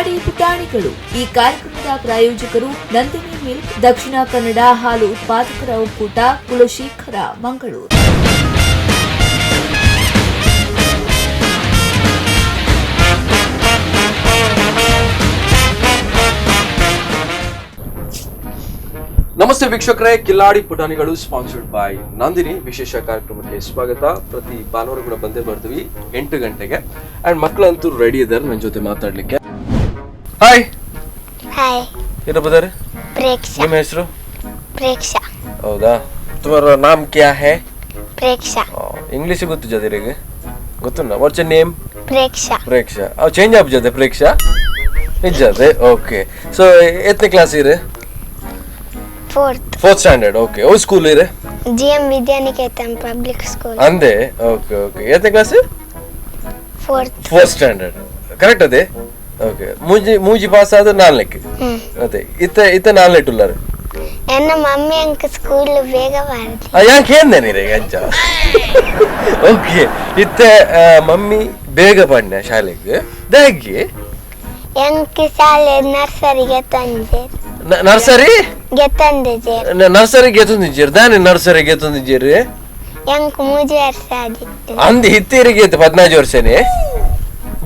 ಕಿಲಾಡಿ ಪುಟಾಣಿಗಳು ಈ ಕಾರ್ಯಕ್ರಮದ ಪ್ರಾಯೋಜಕರು ನಂದಿನಿ ಮಿಲ್ಕ್, ದಕ್ಷಿಣ ಕನ್ನಡ ಹಾಲು ಉತ್ಪಾದಕರ ಒಕ್ಕೂಟ, ಕುಲಶೇಖರ, ಮಂಗಳೂರು. ನಮಸ್ತೆ ವೀಕ್ಷಕರೇ, ಕಿಲಾಡಿ ಪುಟಾಣಿಗಳು ಸ್ಪಾನ್ಸರ್ಡ್ ಬೈ ನಂದಿನಿ ವಿಶೇಷ ಕಾರ್ಯಕ್ರಮಕ್ಕೆ ಸ್ವಾಗತ. ಪ್ರತಿ ಭಾನುವಾರ ಕೂಡ ಬಂದೇ ಬರ್ತೀವಿ 8 ಗಂಟೆಗೆ. ಅಂಡ್ ಮಕ್ಕಳಂತೂ ರೆಡಿ ಇದ್ದಾರೆ ನನ್ನ ಜೊತೆ ಮಾತಾಡ್ಲಿಕ್ಕೆ. ಹಾಯ್. ಹಾಯ್. ಏನಪ್ಪ? ಪ್ರೇಕ್ಷಾ. ನಿಮ್ಮ ಹೆಸರು? ಪ್ರೇಕ್ಷಾ. ಹೌದಾ, ತುಮಾರ ನಾಮ್ ಕ್ಯಾ ಹೇ? ಪ್ರೇಕ್ಷಾ. ಇಂಗ್ಲಿಷ್ ಗೊತ್ತು ಜೊತೆಗೆ ಗೊತ್ತುಂಡ? What's your name? Preksha. Preksha. ಅವು ಚೇಂಜ್ ಆಪ್ ಜೊತೆ ಪ್ರೇಕ್ಷಾ ನಿಜ. ಓಕೆ, ಸೊ ಎತ್ತನೇ ಕ್ಲಾಸ್ ಇರೆ? Fourth. Fourth standard, okay. ಓ ಸ್ಕೂಲ್ ಇರೆ? G M Vidyaniketan public school. ಅಂದೆ, ಓಕೆ ಓಕೆ. ಎತ್ತನೇ class? Fourth. Fourth standard, correct ಅದೇ. ಓಕೆ, ಮೂಜಿ ಮೂಜಿ ಪಾಸ್ ಆದ ನಾಲ್ಕು. ಹ್ಮ್. ಅದೇ ಇತ್ತ ಇತ್ತ ನಾಲ್ಕು ಉಳ್ಳಾರು. ಎನ್ನ ಮಮ್ಮಿ ಅಂಕ ಸ್ಕೂಲ್ ಬೇಗ ಬಾರದು. ಯಾಕೆ ಏನ್ ನೀರೆ ಗಂಜ? ಓಕೆ, ಇತ್ತ ಮಮ್ಮಿ ಬೇಗ ಬಣ್ಣ ಶಾಲೆಗೆ ದಾಗಿ. ಎಂಕ್ ಶಾಲೆ ನರ್ಸರಿಗೆ ತಂದೆ. ನರ್ಸರಿ ಗೆತ್ತಂದೆ. ನರ್ಸರಿಗೆ ತಂದಿದ್ದೀರಿ ದಾನೆ? ನರ್ಸರಿಗೆ ತಂದಿದ್ದೀರಿ? ಎಂಕ್ ಮೂಜಿ ವರ್ಷ ಆದಿತ್ತು. ಅಂದ್ ಹಿತ್ತೇರಿಗೆ ಇತ್ತು 14 ವರ್ಷನೇ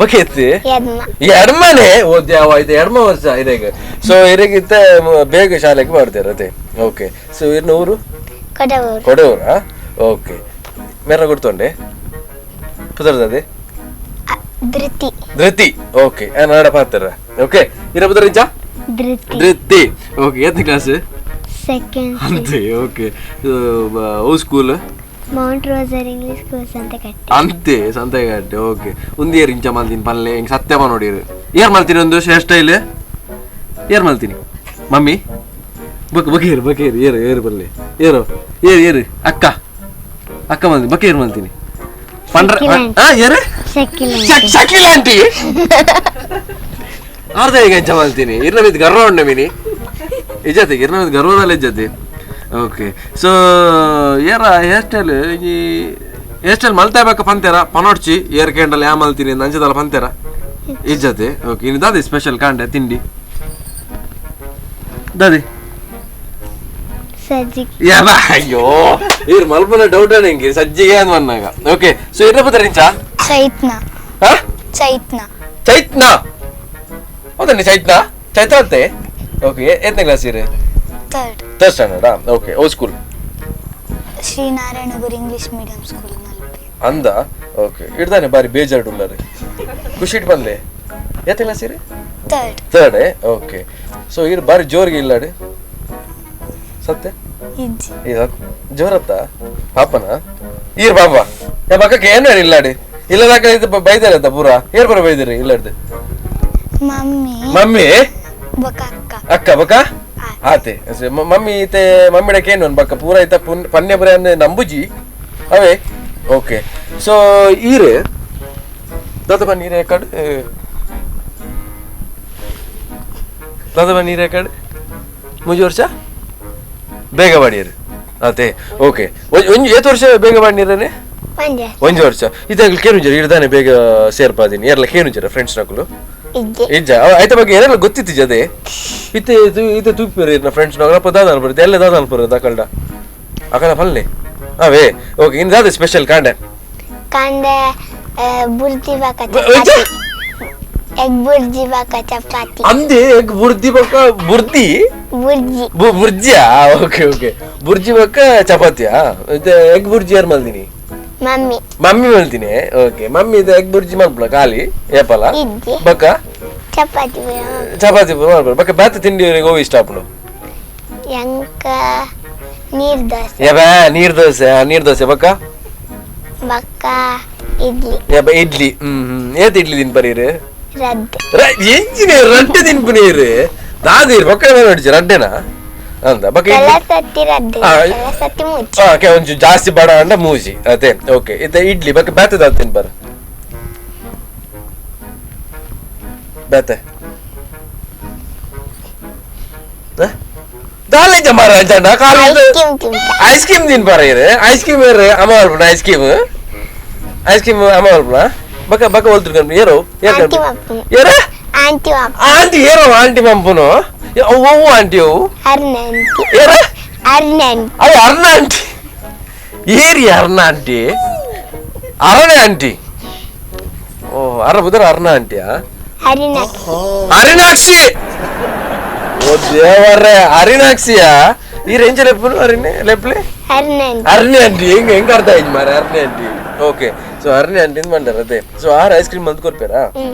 ಬಕೆ ಇತ್ತು. ಎದ್ಮ. ಎಡ್ಮನೆ ಓದ್ ಯಾವ ಇದು ಎಡ್ಮ ವರ್ಷ ಇರೇಗ. ಸೊ ಇರೇಗಿತ್ತ ಬೇಗ ಶಾಲೆಗೆ ಬರ್ತಾರೆ ಅದೇ. ಓಕೆ, ಸೊ ಇನ್ನು ಊರು? ಕೊಡವೂರು. ಕೊಡವೂರಾ? ಓಕೆ, ಮೇರ ಕೊಡ್ತೊಂಡೆ ಪುದರ್ದದೆ? ಧೃತಿ. ಧೃತಿ, ಓಕೆ. ನಾಡ ಪಾತ್ರ. ಓಕೆ, ಇರ ಪುದರಿಂಚ? Dhriti. Dhriti, okay. ಎತ್ತನೇ class? Second. ಅಂತೆ, ಓಕೆ. ಓ school? Mount Rosa English school ಅಂತ ಕಟ್ಟಿ. ಅಂತೆ, ಸಂತೆಗಟ್ಟೆ, ಓಕೆ. ಒಂದು ಏರ್ ಇಂಚ ಮಲ್ತೀನಿ ಪಲ್ಲೆ ಹಿಂಗೆ ಸತ್ಯಮ ನೋಡಿರು. ಏರ್ ಮಲ್ತೀನಿ ಒಂದು ಹೇರ್ ಸ್ಟೈಲ್ ಏರ್ ಮಲ್ತೀನಿ ಮಮ್ಮಿ ಬಕ್ ಬಕೇರು ಬಕೇರು ಏರು ಏರು ಬಲ್ಲೆ ಏರು ಏರು ಏರು ಅಕ್ಕ ಅಕ್ಕ ಮಲ್ತೀನಿ ಬಕೇರು ಮಲ್ತೀನಿ ಪಂಡ್ರ. ಹಾ, ಏರು. ಶಕಿಲ. ಶಕಿಲ ಆಂಟಿ ಅರ್ಧ ಈಗ ಇಂಚ ಮಲ್ತೀನಿ. ಇರ್ನ ಬಿದ್ದು ಗರ್ವ ಉಂಡ ಮಿನಿ ಇಜ್ಜತೆ, ಇರ್ನ ಬಿದ್ದು ಗರ್ವದಲ್ಲ ಇಜ್ಜತೆ. ಓಕೆ, ಸೊ ಏರ ಹೇರ್ ಸ್ಟೈಲ್ ಈ ಹೇರ್ ಸ್ಟೈಲ್ ಮಲ್ತಾ ಬೇಕ ಪಂತೇರ ಪನೋಡ್ಚಿ ಏರ್ ಕೇಂಡಲ್ ಯಾ ಮಲ್ತೀನಿ ನಂಚದಲ್ಲ ಪಂತೇರ ಇಜ್ಜತೆ. ಓಕೆ, ಇನ್ನು ದಾದಿ ಸ್ಪೆಷಲ್ ಕಾಂಡೆ ತಿಂಡಿ ದಾದಿ? ಸಜ್ಜಿಗೆ. ಯಾ ಅಯ್ಯೋ, ಇರ್ ಮಲ್ಪನ ಡೌಟ್ ನಿಂಗೆ ಸಜ್ಜಿಗೆ ಅಂತ ಬಂದಾಗ. ಓಕೆ, ಸೊ ಇರ್ನ ಪತ್ರ ಇಂಚ? ಚೈತ್ನ. ಹಾ? ಚೈತ್ನ. ಚೈತ್ನ, ಹೌದನ್ನಿ? ಚೈತ್ನ, ಚೈತ್ರ ಅಂತೆ. ಓಕೆ, ಎತ್ತನೇ ಕ್ಲಾಸ್ ಇರು? ಥರ್ಡ್. ಥರ್ಡ್ ಸ್ಟ್ಯಾಂಡರ್ಡಾ? ಓಕೆ, ಓ school? Shri Narayana Guru English medium school, Malpe. ಅಂದ, ಓಕೆ. ಇಡ್ದಾನೆ ಬಾರಿ ಬೇಜಾರು ಉಳ್ಳಾರೆ ಖುಷಿ it ಬಂದ್ಲೆ. ಎತ್ತನೇ ಕ್ಲಾಸ್ ಇರು? Third. Third, okay. So ಇರು ಬಾರಿ ಜೋರಿಗೆ ಇಲ್ಲಾಡಿ ಸತ್ಯ. ಇಜ್ಜಿ. ಇದು ಜೋರತ್ತ ಪಾಪನ ಈರ್ ಪಾಪ ಯಾ ಪಕ್ಕಕ್ಕೆ ಏನು ಇಲ್ಲಾಡಿ ಇಲ್ಲದಾಕ ಇದು ಬೈದಾರೆ ಅಂತ ಪೂರ ಏರ್ ಬರ ಬೈದಿರಿ ಇಲ್ಲಾಡ್ದು? ಮಮ್ಮಿ. ಮಮ್ಮಿ. ಬೊಕ ಅಕ್ಕ. ಅಕ್ಕ ಬಕ ಆತೆ ಮಮ್ಮಿ ಇತ್ತೆ ಮಮ್ಮಿಡಕ್ಕೆ ಏನು ಬಕ್ಕ ಪೂರ ಇತ್ತ ಪನ್ಯ ಪುರ ನಂಬುಜಿ ಅವೇ. ಓಕೆ, ಸೊ ಈರೆ ದಾದ ಬನ್ನಿ ಈರೆ ಕಡೆ, ದಾದ ಬನ್ನಿ ಈರೆ ಕಡೆ. ಮೂಜಿ ವರ್ಷ ಬೇಗ ಬಾಡಿಯರು ಆತೆ. ಓಕೆ, ಒಂಜಿ ಏತ್ ವರ್ಷ ಬೇಗ ಬಾಡಿನಿರನೆ? ಒಂಜೆ. ಒಂಜಿ ವರ್ಷ. ಇದಾಗಲಿ ಕೇನುಜರ ಇರ್ದಾನೆ ಬೇಗ ಸೇರ್ಪಾದಿನಿ ಏರ್ಲ ಕೇನುಜರ ಫ್ರೆಂಡ್ಸ್ ನಕಲು? ಇಜ್ಜಿ. ಇಜ್ಜ. ಆಯ್ತ ಬಗ್ಗೆ ಏನೆಲ್ಲ ಗೊತ್ತಿತ್ತು ಜದೆ ಇತ್ತೆ ಇದು ಇತ್ತೆ ತೂಪಿರು ಇರ್ನ ಫ್ರೆಂಡ್ಸ್ ನಕಲು ಅಪ್ಪ ದಾದ ಅನ್ಪುರ ಎಲ್ಲ ದಾದ ಅನ್ಪುರ ದಾಕಲ್ಡ ಅಕಲ ಪಲ್ಲೆ ಅವೇ. ಓಕೆ, ಇನ್ನು ದಾದ ಸ್ಪೆಷಲ್ ಕಾಂಡೆ? ಕಾಂಡೆ ಬುರ್ಜಿ ಬಾಕ ಒಂಜ? ಚಪಾತಿ, ಎಗ್ ಬುರ್ಜಿ ಬಾಕ ಚಪಾತಿ. ಅಂದೆ, ಎಗ್ ಬುರ್ದಿ ಬಕ್ಕ ಬುರ್ದಿ? ಬುರ್ಜಿ. ಬುರ್ಜಿಯಾ? ಓಕೆ ಓಕೆ, ಬುರ್ಜಿ ಬಕ್ಕ ಚಪಾತಿಯಾ? ಇದು ಎಗ್ ಬುರ್ಜಿ ಯಾರು ಮಲ್ದಿನಿ? ಮಮ್ಮಿ. ಮಮ್ಮಿ ಮಲ್ತೀನಿ. ಓಕೆ, ಮಮ್ಮಿ ಇದು ಎಗ್ ಬುರ್ಜಿ ಮಲ್ಪಲ ಖಾಲಿ ಏಪಲ? ಇಜ್ಜಿ. ಬಕ್ಕ ಚಪಾತಿ. ಚಪಾತಿ ಮಲ್ಪಲ. ಬಕ್ಕ ಬ್ಯಾತ ತಿಂಡಿ ಗೋವಿ ಇಷ್ಟ ಆಪುಂಡು? ಎಂಕ ನೀರ್ ದೋಸೆ. ಯಬಾ ನೀರ್ ದೋಸೆ, ನೀರ್ ದೋಸೆ ಬಕ್ಕ? ಬಕ್ಕ ಇಡ್ಲಿ. ಯಬ ಇಡ್ಲಿ. ಹ್ಮ್ ಹ್ಮ್ ಏತ್ ಇಡ್ಲಿ ತಿನ್ಪರೀರು? ರದ್ದು. ಎಂಜಿನ ರಡ್ಡೆ ತಿನ್ಪುನೀರು ದಾದೀರ್ ಬೊಕ್ಕ ನೋಡಿச்சு ರಡ್ಡೆನಾ ಅಂತ ಬಕ್ಕ ಕೆಲ ಇಡ್ಲಿ. ಸತಿ ರದ್ದು, ಕೆಲ ಸತಿ ಮುಚ್ಚಿ. ಓಕೆ, ಒಂಚೂರು ಜಾಸ್ತಿ ಬಡ ಅಂಡ ಮೂಜಿ ಅದೇ. ಓಕೆ, ಇತ್ತೆ ಇಡ್ಲಿ ಬಕ್ಕ ಬ್ಯಾತೆ ದಾದ ತಿನ್ಪರ ಬ್ಯಾತೆ ದಾಲೆ ಜಮಾರ ಅಂಚಂಡ ಖಾಲಿ. ಐಸ್ ಕ್ರೀಮ್ ತಿಂತ. ಐಸ್ ಕ್ರೀಮ್ ತಿನ್ಪಾರ ಇರು? ಐಸ್ ಕ್ರೀಮ್ ಏರು ಅಮ್ಮ ಮಲ್ಪುನ? Ice cream, ice cream ಅಮ್ಮ ಮಲ್ಪುನ? ಬಕ್ಕ ಬಕ್ಕ ಒಲ್ತಿರ್ ಕನ್ಪಿ ಏರು ಏರ್ ಆಂಟಿ ಕನ್ಪಿ ಮಲ್ಪುನ. ಏರ? Aunty. Aunty ಏರೋ aunty ಪಂಪುನು ಅವು ಆಂಟಿ ಅವು ಅರ್ನ ಆಂಟಿ. ಏರ ಅರ್ನ ಆಂಟಿ. ಅದೇ ಅರ್ಣ ಆಂಟಿ. ಏರಿ ಅರ್ಣ ಆಂಟಿ, ಅರಣೆ ಆಂಟಿ. ಓ ಅರ ಬುದರ ಅರ್ಣ ಆಂಟಿಯಾ? ಹರಿನಾಕ್ಷಿ. ಹರಿನಾಕ್ಷಿ. ಓ ದೇವರೇ, ಹರಿನಾಕ್ಷಿಯಾ? ಈ ರೇಂಜ್ ಲೆಪ್ಪನು ಅರಿಣೆ ಲೆಪ್ಲೆ ಅರ್ನ ಆಂಟಿ. ಅರ್ಣೆ ಆಂಟಿ. ಹೆಂಗ್ ಹೆಂಗ್ ಅರ್ಥ ಆಯ್ತು ಮಾರ ಅರ್ಣೆ aunty. Okay, so ಅರ್ಣೆ aunty ಮಂಡಾರ ಅದೇ. So are ice cream ಮಲ್ತ್ ಕೊರ್ಪೇರಾ?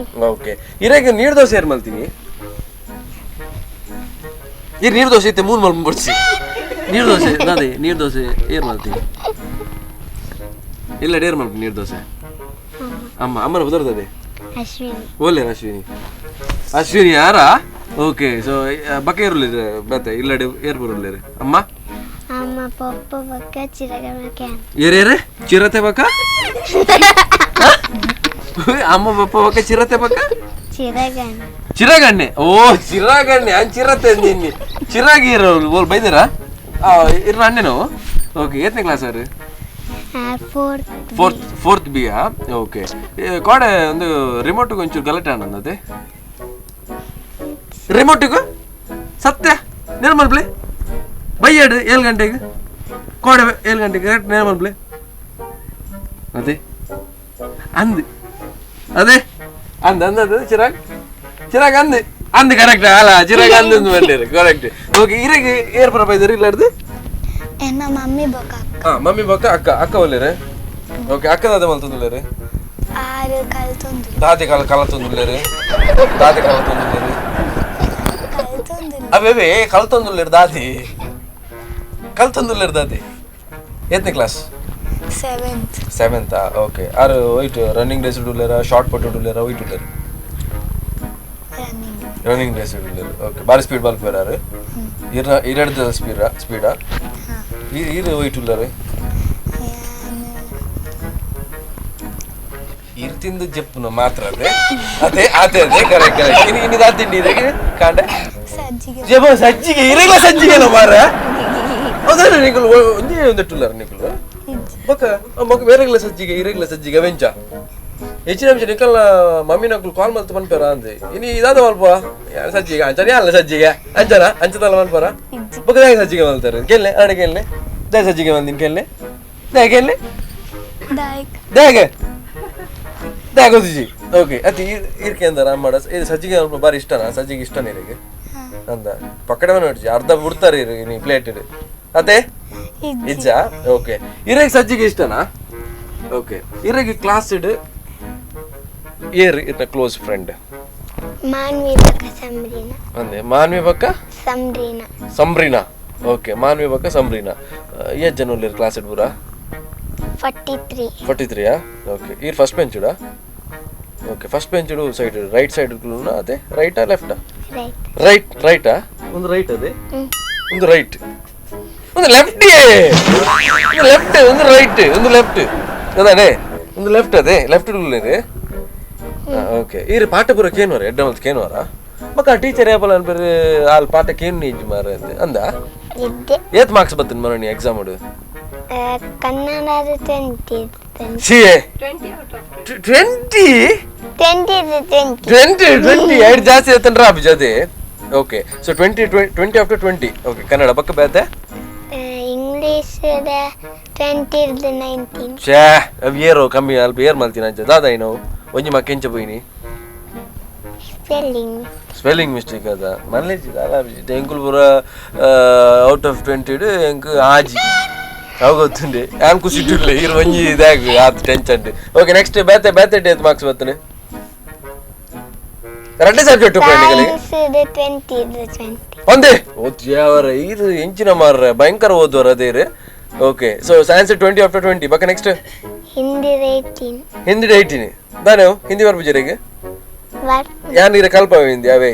Okay, ಇರಾಗ ನೀರು ದೋಸೆ ಏರ್ ಮಲ್ತೀನಿ. ಈ ನೀರು ದೋಸೆ ಇತ್ತೆ ಮೂನ್ ಮಲ್ಪ ಬಡ್ಸಿ. ನೀರು ದೋಸೆ ಅದೇ ನೀರು ದೋಸೆ ಏರ್ ಮಲ್ತೀನಿ. ಇಲ್ಲ ಡೇರ್ ಮಲ್ಪ ನೀರು ದೋಸೆ. ಅಮ್ಮ ಅಮ್ಮನ ಬದರ್ದದೆ ಅಶ್ವಿನಿ. ಓಲೇನ ಅಶ್ವಿನಿ? ಅಶ್ವಿನಿ ಯಾರಾ? ಓಕೆ, ಸೊ ಬಕ್ಕ ಏರುಲ್ಲಿದೆ ಬತ್ತೆ ಇಲ್ಲಡೆ ಏರ್ ಬರುಲ್ಲೇರೆ ಅಮ್ಮ? ಅಮ್ಮ ಪಪ್ಪ ಬಕ್ಕ ಚಿರಗಮ can. ಏರೇರೆ ಚಿರತೆ ಬಕ್ಕ? ಅಮ್ಮ ಪಪ್ಪ ಬಕ್ಕ ಚಿರತೆ ಬಕ್ಕ? ಚಿರಗಣ್ಣ. ಚಿರಗಣ್ಣೆ. ಓ ಚಿರಗಣ್ಣೆ, ಅನ್ ಚಿರತೆ ನಿನ್ನೆ ಚಿರಾಗಿ ಇರೋರು ಓಲ್ ಬೈದಿರಾ? ಇರ ಅಣ್ಣೇನು. ಓಕೆ, ಏತನೇ class sir? Fourth. Fourth, fourth ಬಿಯಾ? Okay, ಕೋಡೆ ಒಂದು ರಿಮೋಟ್ಗೆ ಒಂಚೂರು ಗಲಾಟೆ ಅಣ್ಣಂದದೆ. ರಿಮೋಟಿಗೂ ಸತ್ಯ ನೇರ ಪ್ಲೇ ಬೈಯಾಡು 7 ಗಂಟೆಗೆ ಕೋಡೆ 7 ಗಂಟೆಗೆ ಕರೆಕ್ಟ್ ನೇರ ಪ್ಲೇ ಅದೇ ಅಂದ್ ಅದೇ ಅಂದ್ ಅಂದ್ ಅದೇ ಚಿರಾಗ್ ಚಿರಾಗ್ ಅಂದ್ ಅಂದ್ ಕರೆಕ್ಟ್ ಅಲ್ಲ ಚಿರಾಗ್ ಅಂದ್ ಅಂದ್ ಬಂದಿರಿ ಕರೆಕ್ಟ್. ಓಕೆ, ಇರಗೆ ಏರ್ ಪರ ಬೈದಾರೆ ಇಲ್ಲಾರ್ದು? ಎನ್ನ ಮಮ್ಮಿ ಬೊಕ್ಕ ಅಕ್ಕ. ಹಾ ಮಮ್ಮಿ ಬೊಕ್ಕ ಅಕ್ಕ. ಅಕ್ಕ ಒಲ್ಲೇರೆ? ಓಕೆ, ಅಕ್ಕ ದಾದ ಮಲ್ತೊಂದುಲ್ಲೇರೆ? ಆರು ಕಲ್ತೊಂದು. ದಾದೆ ಕಲ ಕಲತೊಂದುಲ್ಲೇರೆ? ದಾದೆ ಕಲತೊಂದುಲ್ಲೇರೆ? ಕಲ್ತೊಂದು. ಅವೇ ಕಲ್ತೊಂದುಲ್ಲೇರು ದಾದಿ ಕಲ್ತೊಂದುಲ್ಲೇರು ದಾದಿ. ಏತನೇ class? Seventh. ಸೆವೆಂತಾ? Okay, ಆರು white running race ಉಳ್ಳೇರ, short ಪಟ್ ಉಳ್ಳೇರ, ವೈಟ್ ಉಳ್ಳೇರು? Running. Running race ಉಳ್ಳೇರು. Okay, ಬಾರಿ ಸ್ಪೀಡ್ ಬಾಲ್ ಆರು ಇರ ಇರಡ್ದ ಸ್ಪೀಡ ಸ್ಪೀಡಾ? ಇರು ವೈಟ್ ಉಳ್ಳೇರು ಇರು ತಿಂದು ಜಪ್ಪುನ ಮಾತ್ರ. ಅದೇ ಅದೇ ಅದೇ ಅದೇ ಕರೆಕ್ಟ್ ಕರೆಕ್ಟ್. ಇನ್ನು ಇನ್ನು ತಿಂಡಿ ಇದೆ ಕಾಂಡ ಸಜ್ಜಿಗೆ. ಜಪ ಸಜ್ಜಿಗೆ ಇರಲ್ಲ ಸಜ್ಜಿಗೆ ಮಾರ. ಹೌದಲ್ಲ ನಿಕುಲು ಒಂದೇ ಒಂದಟ್ಟುಲ್ಲಾರ ನಿಕುಲು ಬೊಕ್ಕ ಬೊಕ್ಕ ಬೇರೆಗ್ಲ ಸಜ್ಜಿಗೆ ಇರಗ್ಲ ಸಜ್ಜಿಗೆ ವೆಂಚ ಹೆಚ್ಚಿನ ಅಂಶ ನಿಕಲ್ನ ಮಮ್ಮಿನಕ್ಲು ಕಾಲ್ ಮಲ್ತು ಪನ್ಪೇರ ಅಂದೆ. ಇನಿ ಇದಾದ ಮಲ್ಪ ಯಾರು ಸಜ್ಜಿಗೆ ಅಂಚನೆ ಅಲ್ಲ ಸಜ್ಜಿಗೆ ಅಂಚನ ಅಂಚದಲ್ಲ ಮಲ್ಪರ ಬೊಕ್ಕ ದಾಯ ಸಜ್ಜಿಗೆ ಮಲ್ತಾರೆ ಕೆಲ್ಲೆ ಆಡೆ ಕೆಲ್ಲೆ ದಾಯ ಸಜ್ಜಿಗೆ ಮಲ್ದಿನ ಕೆಲ್ಲೆ ದಾಯ ಕೆಲ್ಲೆ ದಾಯಕ್ ದಾಯಗೆ ದಾಯ ಗೊತ್ತಿಜಿ. ಓಕೆ, ಅತಿ ಇರ್ಕೆ ಅಂದಾರ ಅಮ್ಮಡ ಇದು ಸಜ್ಜಿಗೆ ಮಲ್ಪ ಬಾರಿ ಇಷ್ಟನಾ? ಸಜ್ಜಿಗೆ ಇಷ್ಟನೇ ಇರಿಗೆ ಅಂದ ಪಕ್ಕಡೆ ನೋಡ್ಜಿ ಅರ್ಧ ಬಿಡ್ತಾರೆ ಇರು ನೀ ಪ್ಲೇಟ್ ಇಡು ಅದೇ ಇಜ್ಜ. ಓಕೆ, ಇರಗೆ ಸಜ್ಜಿಗೆ ಇಷ್ಟನಾ? ಓಕೆ, ಇರಗೆ ಕ್ಲಾಸ್ ಇಡು ಏರ್ ಇರ್ನ ಕ್ಲೋಸ್ ಫ್ರೆಂಡ್? ಮಾನ್ವಿ ಬಕ್ಕ ಸಮರೀನಾ. ಅಂದೆ ಮಾನ್ವಿ ಬಕ್ಕ ಸಮರೀನಾ. ಸಮರೀನಾ. ಓಕೆ, ಮಾನ್ವಿ ಬಕ್ಕ ಸಮರೀನಾ. ಏಜ್ ಜನ ಉಳ್ಳೇರು ಕ್ಲಾಸ್ ಇಡ್ಬುರ? 43. 43ಯಾ? ಓಕೆ, ಈರ್ ಫಸ್ಟ್ ಬೆಂಚ್ ಇಡ? Okay, first bench ಇಡು side right side ಅದೇ ರೈಟಾ ಲೆಫ್ಟಾ? ರೈಟ್. ರೈಟ್ ರೈಟಾ? ಒಂದು ರೈಟ್ ಅದೇ ಒಂದು ರೈಟ್ ಒಂದು ಲೆಫ್ಟ್ ಒಂದು ಲೆಫ್ಟ್ ಒಂದು ರೈಟ್ ಒಂದು ಲೆಫ್ಟ್ ಅದಾನೆ ಒಂದು ಲೆಫ್ಟ್ ಅದೇ ಲೆಫ್ಟ್ ಉಳ್ಳೇರು. ಓಕೆ, ಈರು ಪಾಠ ಪೂರ ಕೇನುವಾರ ಎಡ್ಡ ಮಲ್ತ್ ಕೇನುವಾರ ಮಕ್ಕ ಟೀಚರ್ ಏಪಲ ಅನ್ಪೇರು ಅಲ್ಲಿ ಪಾಠ ಕೇನು ಇಜ್ಜಿ ಮಾರ ಅಂದ. ಇದ್ದೆ. ಏತ್ ಮಾರ್ಕ್ಸ್ ಬರ್ತೇನೆ ಮರಣಿ exam ಉಡು? Kannada 20. C twenty 20 20 twenty twenty ಐದು ಜಾಸ್ತಿ ಆಯ್ತನ್ರ ಅಭಿಜ್ ಅದೇ. Okay, so 20 20 after 20. Okay, Kannada ಪಕ್ಕ ಬೇತೆ? ಇಂಗ್ಲೀಷ್ 20 19. ಛೇ ಅವು ಏರೋ ಕಮ್ಮಿ ಅಲ್ಪ ಏರ್ ಮಲ್ತೀನಿ ಅಂಚ ದಾದ ನಾವು ಒಂಜಿ ಮಕ್ಕ ಎಂಚ ಪೋಯಿನಿ? Spelling. Spelling mistake ಅದ ಮಲ್ಲೇಜಿ ಅಲ್ಲ ಎಂಕುಲು ಪೂರ ಔಟ್ ಆಫ್ 20 ಎಂಕ್ ಆಜಿ ಅವು ಗೊತ್ತುಂಡೆ ಯಾನ್ ಖುಷಿ ಇಟ್ಟಿಲ್ಲ ಇರು ಒಂಜಿ ಇದಾಗ ಆತು tension. Okay, next ಬೇತೆ ಬೇತೆ ಡೇತ್ ಮಾರ್ಕ್ಸ್ ಬರ್ತನೆ? ಎರಡನೇ ಸಬ್ಜೆಕ್ಟ್ ಸೈನ್ಸ್ 20 20. ಒಂದೇ ಓದ್ಯಾವರ ಇದು ಎಂಚಿನ ಮಾರ್ರೆ ಭಯಂಕರ ಓದುವರ ಅದೇ ರೀ. Okay, so science 20 after 20 ಬಕ್ಕ ನೆಕ್ಸ್ಟ್? ಹಿಂದಿ 18. ಹಿಂದಿ 18 ದಾನೆ ಹಿಂದಿ ಬರ್ಪುಜರಿಗೆ ಯಾನ್ ಇರ ಕಲ್ಪ ಹಿಂದಿ ಅವೇ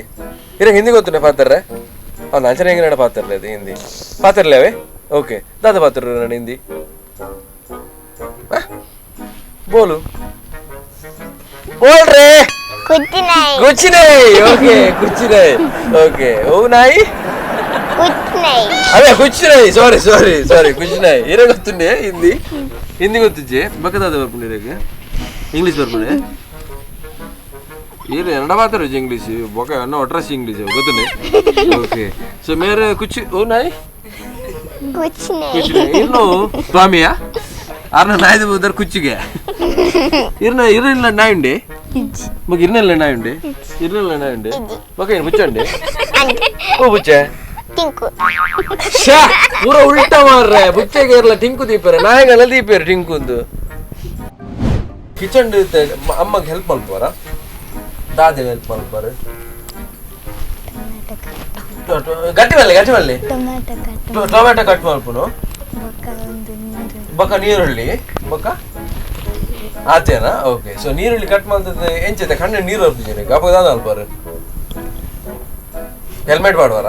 ಇರ ಹಿಂದಿ ಗೊತ್ತುನೆ ಪಾತ್ರರೆ ಅವ್ನು ಅಂಚನೆ ಹೆಂಗೆ ನಡ ಪಾತ್ರಲೆ ಅದು ಹಿಂದಿ ಪಾತ್ರಲೆ ಅವೇ. ಓಕೆ, ದಾದ ಪಾತ್ರ ನಾನು ಹಿಂದಿ ಬೋಲು ಬೋಲ್ ರೇ कुछ नहीं कुछ नहीं ओके कुछ नहीं ओके ओ नहीं कुछ नहीं ಅದೇ ಕುಚ್ ನೈ ಸಾರಿ ಸಾರಿ ಸಾರಿ ಕುಚ್ ನೈ ಇರ ಗೊತ್ತುಂಡೆ ಹಿಂದಿ ಹಿಂದಿ ಗೊತ್ತಿಜ್ಜೆ ಬಕ್ಕದಾದ ಬರ್ಪುಂಡು ಇರಗೆ ಇಂಗ್ಲೀಷ್ ಬರ್ಪುಂಡೆ ಈರು ಎರಡ ಮಾತಾಡೋದು ಇಂಗ್ಲೀಷ್ ಬೊಕ ಅನ್ನ ಒಟ್ರಾಸಿ ಇಂಗ್ಲೀಷ್ ಗೊತ್ತನೆ. ಓಕೆ ಸೊ ಮೇರೆ ಕುಚ್ ಓ ನಾಯಿ ಕುಚ್ ನೈ. ಇರ್ನು ಸ್ವಾಮಿಯ ಅರ್ನ ನಾಯ್ದು ಉದರ್ ಕುಚ್ಚಿಗೆ ಇರ್ನ ಇರ್ನಿಲ್ಲ ನಾಯಿ ಉಂಡೆ ಮಗ ಇರ್ನೆಲ್ಲ ನಾಯಿ ಉಂಡೆ ಇರ್ನೆಲ್ಲ ನಾಯಿ ಉಂಡೆ ಮಗ ಏನು ಬುಚ್ಚ ಉಂಡೆ ಓ ಬುಚ್ಚೆ ಟಿಂಕು ಶ್ಯಾ ಪೂರ ಉಲ್ಟಾ ಮಾರ್ರೆ ಬುಚ್ಚೆಗೆ ಇರ್ಲ ಟಿಂಕು ದೀಪೇರೆ ನಾಯಿಗೆಲ್ಲ ದೀಪೇರು ಟಿಂಕುಂದು. ಕಿಚನ್ ಅಮ್ಮಗೆ ಹೆಲ್ಪ್ ಮಲ್ಪುವಾರ ದಾದೆ ಹೆಲ್ಪ್ ಮಲ್ಪುವಾರ ಗಟ್ಟಿ ಮಲ್ಲೆ ಗಟ್ಟಿ ಮಲ್ಲೆ tomato cut tomato cut ಮಲ್ಪುನು ಬೊಕ್ಕ ಒಂದು ನೀರು ಬೊಕ್ಕ ನೀರುಳ್ಳಿ ಬೊಕ್ಕ ಆತೇನಾ. ಓಕೆ ಸೊ ನೀರುಳ್ಳಿ ಕಟ್ ಮಾಡ್ತದೆ ಎಂಚೈತೆ ಕಣ್ಣು ನೀರು ಬರ್ತಿದ್ದೀರಿ ಅಪ್ಪ ದಾದ ಅಲ್ಪಾರು ಹೆಲ್ಮೆಟ್ ಮಾಡುವಾರ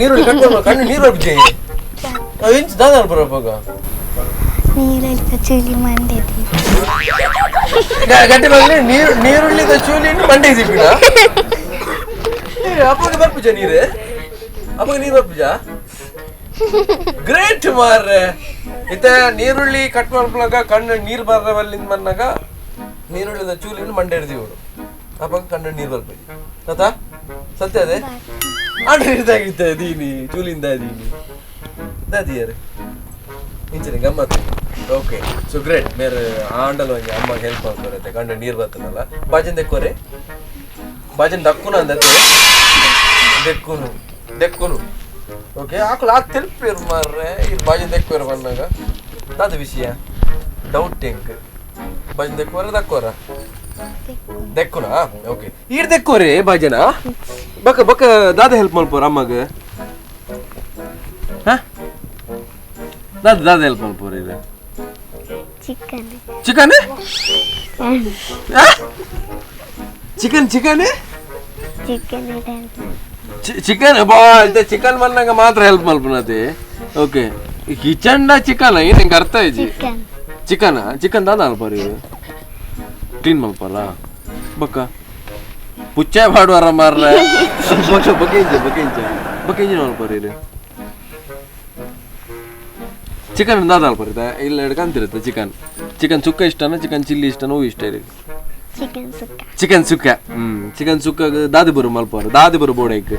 ನೀರುಳ್ಳಿ ಕಟ್ ಮಾಡುವ ಕಣ್ಣು ನೀರು ಬರ್ತಿದ್ದೀರಿ ಎಂಚ ದಾದ ಅಲ್ಪಾರ ಅಪ್ಪಾಗ ನೀರಲ್ಲಿ ಚೂಲಿ ಮಂಡಿದೆ ಗಟ್ಟಿ ಬಂದ್ರೆ ನೀರು ನೀರುಳ್ಳಿದ ಚೂಲಿ ಮಂಡೆ ಸಿಪ್ಪಿನ ಅಪ್ಪಗೆ ಬರ್ಪುಜ ನೀರು ಅಪ್ಪಗೆ ನೀರು ಬರ್ಪುಜ ಗ್ರೇಟ್ ಮಾರ್ರೆ. ಇತ್ತ ನೀರುಳ್ಳಿ ಕಟ್ ಮಾಡ್ಲಾಗ ಕಣ್ಣು ನೀರು ಬರ್ರವಲ್ಲಿಂದ ಮನ್ನಾಗ ನೀರುಳ್ಳಿದ ಚೂಲಿನ ಮಂಡೆ ಹಿಡ್ದೀವಿ ಅಪ್ಪ ಕಣ್ಣು ನೀರು ಬರ್ಪುಜಿ ತಾತ ಸತ್ಯ ಅದೇ ಆಟ ಹಿಡ್ದಾಗಿತ್ತ ದೀನಿ ಚೂಲಿಂದ ದೀನಿ ದಾದಿಯಾರು ಇಂಚಿನ ಗಮ್ಮತ್ತು. Okay so great ಮೇರೆ ಆಂಡಲ್ ಒಂಜಿ ಅಮ್ಮಗೆ ಹೆಲ್ಪ್ ಮಾಡ್ಕೊರತ್ತೆ ಕಣ್ಣು ನೀರು ಬರ್ತದಲ್ಲ ಬಾಜನ್ ದೆಕ್ಕೋರೆ ಬಾಜನ್ ದಕ್ಕುನ ಅಂದತ್ತೆ ದೆಕ್ಕುನು ದೆಕ್ಕುನು. ಓಕೆ ಆಕಳು ಆ ತೆಲ್ಪಿರ್ ಮಾರ್ರೆ ಈ ಬಾಜನ್ ದೆಕ್ಕುವರ ಬಂದಾಗ ದಾದ ವಿಷಯ ಡೌಟ್ ಎಂಕ್ ಬಾಜನ್ ದೆಕ್ಕುವರ ದಕ್ಕುವರ ದೆಕ್ಕುನಾ. ಓಕೆ ಈರ್ ದೆಕ್ಕುವರೆ ಬಾಜನ ಬಕ್ಕ ಬಕ್ಕ ದಾದ ಹೆಲ್ಪ್ ಮಲ್ಪೋರ ಅಮ್ಮಗ ಹಾ ದಾದ ದಾದ ಹೆಲ್ಪ್ ಮಲ್ಪೋರ ಇದು chicken chicken chicken chicken chicken chicken ಬಾ ಚಿಕನ್ ಬಂದಾಗ ಮಾತ್ರ ಹೆಲ್ಪ್ ಮಲ್ಪನತೆ. Okay kitchen chicken ಏನು ನಿಂಗೆ ಅರ್ಥ ಆಯ್ತು chicken chicken chicken ದಾದ ಅಲ್ಪಾರ ಇದು ಕ್ಲೀನ್ ಮಲ್ಪಲ್ಲ ಬಕ್ಕ ಪುಚ್ಚ ಮಾಡುವಾರ ಮಾರ್ರೆ ಬಕ್ಕ ಬಕ್ಕ ಇಂಚ ಬಕ್ಕ ಇಂಚ ಬಕ್ಕ ಇಂಜಿನ ಮಲ್ಪಾರ ಇದು ಚಿಕನ್ ದಾದ ಅಲ್ಪಾರ ಇಲ್ಲ ಹಿಡ್ಕಂತಿರುತ್ತೆ ಚಿಕನ್ ಚಿಕನ್ ಸುಕ್ಕ ಇಷ್ಟನ ಚಿಕನ್ ಚಿಲ್ಲಿ ಇಷ್ಟನ ಹೂ ಇಷ್ಟ ಇದೆ chicken sukka chicken sukka chicken sukka ದಾದಿ ಬರು ಮಲ್ಪಾರ ದಾದಿ ಬರು ಬೋಡೈಕ್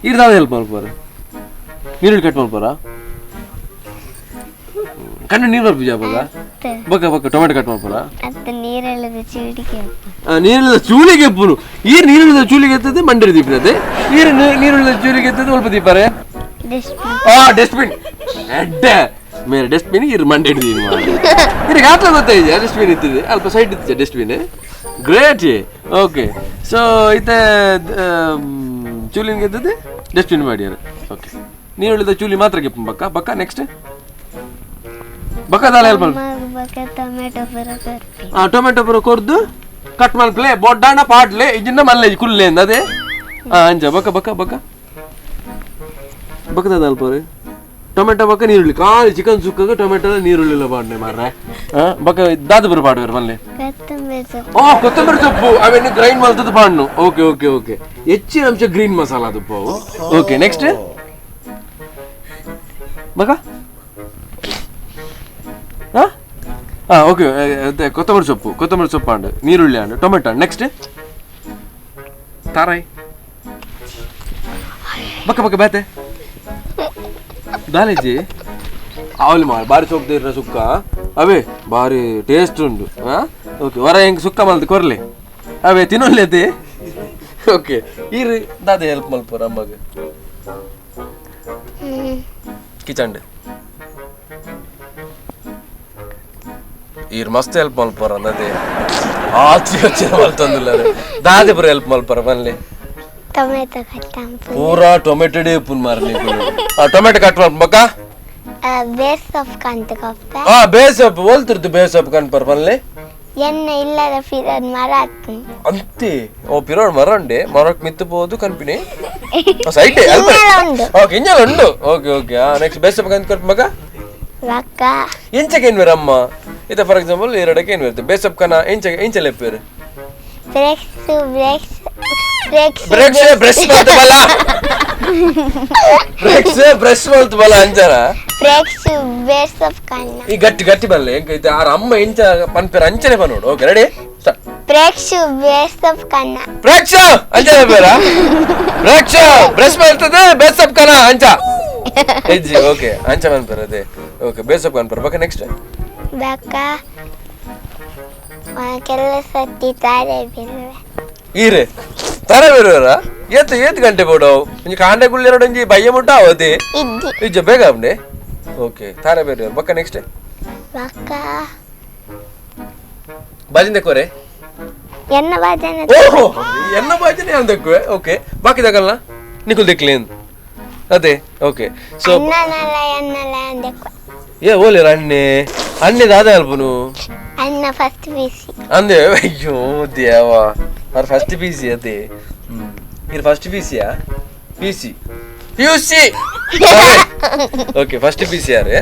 ಈರ್ ದಾದ ಹೆಲ್ಪ್ ಮಲ್ಪಾರ ನೀರುಳ್ಳಿ ಕಟ್ ಮಲ್ಪಾರ ಕಣ್ಣು ನೀರು ಬರ್ಪುಜ ಅವಾಗ ಬಕ್ಕ ಬಕ್ಕ ಟೊಮೆಟೊ ಕಟ್ ಮಲ್ಪಾರ ಅದು ನೀರೆಲ್ಲದ ಚೂಡಿಗೆ ನೀರುಳ್ಳಿದ ಚೂಲಿಗೆ ಎಪ್ಪುನು ಈ ನೀರುಳ್ಳಿದ ಚೂಲಿಗೆ ಎತ್ತದೆ ಮಂಡಿರಿ ದೀಪಿನತೆ ನೀರು ನೀರುಳ್ಳಿದ ಚೂಲಿಗೆ ಎತ್ತದೆ ಒಲ್ಪ ದೀಪಾರೆ ಡಸ್ಟ್ಬಿನ್ ಆ ಡಸ್ಟ್ಬಿನ್ ಎಡ್ಡೆ ಮೇರೆ ಡಸ್ಟ್ಬಿನ್ ಇರು ಮಂಡೆ ಹಿಡಿದೀನಿ ಇರಿಗೆ ಆತ್ಲ ಗೊತ್ತಾಯಿದೆ ಡಸ್ಟ್ಬಿನ್ ಇತ್ತಿದೆ ಅಲ್ಪ side ಇತ್ತಿದೆ dustbin. Great okay so ಇತ್ತೆ ಚೂಲಿನ ಗೆದ್ದದೆ ಡಸ್ಟ್ಬಿನ್ ಮಾಡ್ಯಾರ. ಓಕೆ ನೀರುಳ್ಳಿದ ಚೂಲಿ ಮಾತ್ರ ಗೆಪ್ಪ ಬಕ್ಕ ಬಕ್ಕ ನೆಕ್ಸ್ಟ್ ಬಕ್ಕ ದಾಲ ಹೆಲ್ಪ್ ಬೊಕ್ಕ ಟೊಮೆಟೊ ಬರೋ ಕೊರ್ಪಿ ಟೊಮೆಟೊ ಬರೋ ಕೊರ್ದು ಕಟ್ ಮಲ್ಪ್ಲೆ ಬೊಡ್ಡಾಣ ಪಾಡ್ಲೆ ಇಜಿನ್ನ ಮಲ್ಲೆ ಕುಲ್ಲೆ ಅದೇ ಅಂಚ ಬಕ್ಕ ಬಕ್ಕ ಬಕ್ಕ ಬಕ್ಕದ ಅಲ್ಪರು ಟೊಮೆಟೊ ಬಕ್ಕ ನೀರುಳ್ಳಿ ಖಾಲಿ ಚಿಕನ್ ಸುಕ್ಕಗೆ ಟೊಮೆಟೊ ನೀರುಳ್ಳಿಲ್ಲ ಪಾಡ್ನೆ ಮಾರ್ರೆ ಬಕ್ಕ ದಾದ ಬರು ಪಾಡುವರು ಮಲ್ಲೆ ಕೊತ್ತಂಬರಿ ಸೊಪ್ಪು ಓ ಕೊತ್ತಂಬರಿ ಸೊಪ್ಪು ಅವೆನ್ನು ಗ್ರೈಂಡ್ ಮಲ್ತದ ಪಾಡ್ನು. Okay okay okay ಹೆಚ್ಚಿನ ಅಂಶ ಗ್ರೀನ್ ಮಸಾಲ ಅದು. ಓಕೆ ನೆಕ್ಸ್ಟ್ ಬಕ್ಕ ಹಾಂ ಹಾಂ ಓಕೆ ಕೊತ್ತಂಬರಿ ಸೊಪ್ಪು ಕೊತ್ತಂಬರಿ ಸೊಪ್ಪು and ನೀರುಳ್ಳಿ and tomato next ತಾರಾಯ್ ಬಕ್ಕ ಬಕ್ಕ ಬೇತೆ ದಾಲೇಜಿ ಅವಲಿ ಮಾಡು ಬಾರಿ ಸೊಪ್ಪು ಸುಕ್ಕ ಅವೇ ಬಾರಿ ಟೇಸ್ಟ್ ಉಂಡು. ಹಾಂ ಓಕೆ ಹೊರ ಹೆಂಗೆ ಸುಕ್ಕ ಮಲ್ತು ಕೊರ್ಲಿ ಅವೇ ತಿನ್ನೊಲ್ಲೇತಿ. ಓಕೆ ಈರು ದಾದ ಹೆಲ್ಪ್ ಮಲ್ಪೋರ ಅಮ್ಮಗೆ ಕಿಚನ್ ಈರ್ ಮಸ್ತ್ ಹೆಲ್ಪ್ ಮಲ್ಪೋರ ಅಂದದೆ ಆಚೆ ಯೋಚನೆ ಮಲ್ತಂದಿಲ್ಲ ದಾದೆ ಪೂರ ಹೆಲ್ಪ್ ಮಲ್ಪರ ಬನ್ಲಿ ಟೊಮೆಟೊ ಕಟ್ ಪೂರಾ ಟೊಮೆಟೊ ಡೇ ಪುನ್ ಮಾರ್ಲಿ ಟೊಮೆಟೊ ಕಟ್ ಮಲ್ಪ ಬಕ್ಕ ಬೇಸ್ ಸೊಪ್ಪು ಕಂತ ಕೊಪ್ಪೆ ಆ ಬೇಸೊಪ್ಪು ಓಲ್ತಿರ್ತು ಬೇಸೊಪ್ಪು ಕನ್ಪರ್ ಪನ್ಲೆ ಎಣ್ಣೆ ಇಲ್ಲದ ಫಿರನ್ ಮರ ಆತು ಅಂತೆ ಓ ಪಿರೋಡ್ ಮರ ಉಂಡೆ ಮರಕ್ ಮಿತ್ತು ಪೋದು ಕನ್ಪಿನಿ ಸೈಟ್ ಉಂಡು. ಓಕೆ ಇಂಜಲ್ ಉಂಡು. ಓಕೆ ಓಕೆ ಆ ನೆಕ್ಸ್ಟ್ ಬೇಸೊಪ್ಪು ಕಂತ ಕೊರ್ಪ ಮಗ ಬಕ್ಕ ಎಂಚಕ್ಕೆ ಏನ್ ಅಮ್ಮ ಇತ್ತ ಫಾರ್ ಎಕ್ಸಾಂಪಲ್ ಎರಡಕ್ಕೆ ಏನ್ ಬರುತ್ತೆ ಬೇಸೊಪ್ಪು ಕನ ಎಂಚ ಎಂಚ ಲೆಪ್ಪೇರು breaks breaks breaks breaks brush ಮಲ್ತು ಬಲ ಬ್ರೇಕ್ಸ್ ಬ್ರಷ್ ಮಲ್ತು ಬಲ ಅಂಜನ ಪ್ರೇಕ್ಷು ಬೇಸಪ್ ಕಣ್ಣ. ಈ ಗಟ್ಟಿ ಗಟ್ಟಿ ಬರಲಿ ಎಂಕೈತೆ ಆರ ಅಮ್ಮ ಎಂಚ ಪನ್ಪೇರ ಅಂಚನೆ ಪನ್ನೋಡು. Okay, ready, start. ಪ್ರೇಕ್ಷು ಬೇಸಪ್ ಕಣ್ಣ. ಪ್ರೇಕ್ಷ ಅಂಚನೆ ಬೇರ ಪ್ರೇಕ್ಷ ಬ್ರಷ್ ಮಾಡ್ತದೆ ಬೇಸಪ್ ಕಣ ಅಂಚ ಹೆಜ್ಜೆ. ಓಕೆ, ಅಂಚ ಪನ್ಪೇರ ಅದೇ. ಓಕೆ, ಬೇಸಪ್ ಕನ್ಪೇರ ಬಕ್ಕ. ನೆಕ್ಸ್ಟ್. ಬಕ್ಕ ಕೆಲಸ ತಾರೆ ಬಿರುವೆ. ಈರೆ ತರ ಬೇರುವರ ಏತ್ ಏತ್ ಗಂಟೆ ಬೋಡು ಒಂಜಿ ಕಾಂಡೆ ಗುಳ್ಳೆರಡು ಒಂಜಿ ಬಯ್ಯ ಮುಟ್ಟ ಅವತಿ ಇದ್ದಿ. ಇಜ್ಜ ಬೇಗ ಅವನೆ. ಓಕೆ, ತಾರೆ ಬೇರುವರ ಬಕ್ಕ. ನೆಕ್ಸ್ಟ್. ಬಕ್ಕ ಬಾಜಿಂದ ಕೋರೆ ಎನ್ನ ಬಾಜನ. ಓಹೋ, ಎನ್ನ ಬಾಜಿನ ಅಂದಕ್ಕುವೆ. ಓಕೆ, ಬಾಕಿ ದಗಲ್ನ ನಿಕುಲ್ ದಿಕ್ಲೇನ್ ಅದೇ. ಓಕೆ, ಸೊ ಅಣ್ಣನಲ್ಲ ಎನ್ನಲ್ಲ ಅಂದಕ್ಕುವೆ. ಏ ಓಲಿರ ಅಣ್ಣೆ ಅಣ್ಣೆ ದಾದ ಅಲ್ಪನು. ಅಣ್ಣ ಫಸ್ಟ್ ಬಿಸಿ. ಅಂದೆ ಅಯ್ಯೋ ದೇವ, ಅವ್ರ ಫಸ್ಟ್ ಪಿ.ಸಿ. ಅದೇ. ಇದು first ಪಿ.ಸಿ.ಯಾ? P C. P U C. Okay, first P C. ಯಾರೇ.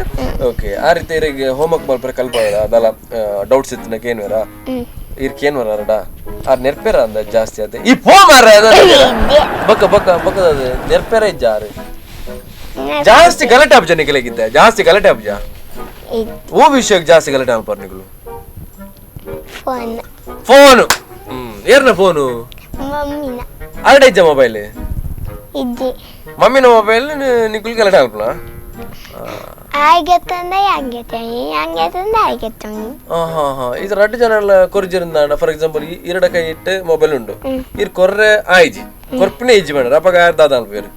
ಓಕೆ, ಆ ರೀತಿ ಇರಿಗೆ ಹೋಮ್ವರ್ಕ್ ಮಲ್ಪರೆ ಕಲ್ಪ ಅದಲ್ಲ ಡೌಟ್ಸ್ ಇತ್ತು ಏನ್ವರ ಇರ್ಕ ಏನ್ ವರ ಆರ್ ನೆರ್ಪೇರ ಅಂದ ಜಾಸ್ತಿ ಅದೇ ಈ ಫೋ ಮಾರ ಬಕ್ಕ ಬಕ್ಕ ಬಕ್ಕದ ನೆರ್ಪೇರ ಇಜ್ಜಾರು ಜಾಸ್ತಿ ಗಲಾಟೆ ಆಪ್ಜ ನಿಕಲೆಗಿದ್ದ ಜಾಸ್ತಿ ಗಲಾಟೆ ಆಪ್ಜ ಓ ವಿಷಯಕ್ಕೆ ಜಾಸ್ತಿ ಗಲಾಟೆ ಆಲ್ಪರ್ ನಿಕಲು. ಫೋನ್. ಫೋನ್ ಏರ್ನ ಫೋನು? ಮಮ್ಮಿನ. ಅರಡೆ ಇಜ್ಜ ಮೊಬೈಲ್? ಇಜ್ಜಿ. ಮಮ್ಮಿನ ಮೊಬೈಲ್ ನಿಕುಲ್ ಗಲಾಟೆ ಆಲ್ಪನ? ಆಯ್ಗೆ ತಂದ ಹಂಗೆ ತಂಗಿ, ಹಂಗೆ ತಂದ ಆಯ್ಗೆ ತಂಗಿ. ಹಾ ಹಾ, ಇದು ರಡ್ಡು ಜನ ಎಲ್ಲ ಕೊರ್ಜಿರಂದಾಂಡ ಫಾರ್ ಎಕ್ಸಾಂಪಲ್ ಇರಡ ಕೈ ಇಟ್ಟು ಮೊಬೈಲ್ ಉಂಡು ಇರ್ ಕೊರ್ರೆ ಆಯ್ಜಿ ಕೊರ್ಪಿನೇ ಇಜ್ಜಿ ಬೇಡ ಅಪ್ಪ ಯಾರು ದಾದ ಅನ್ಪೇರು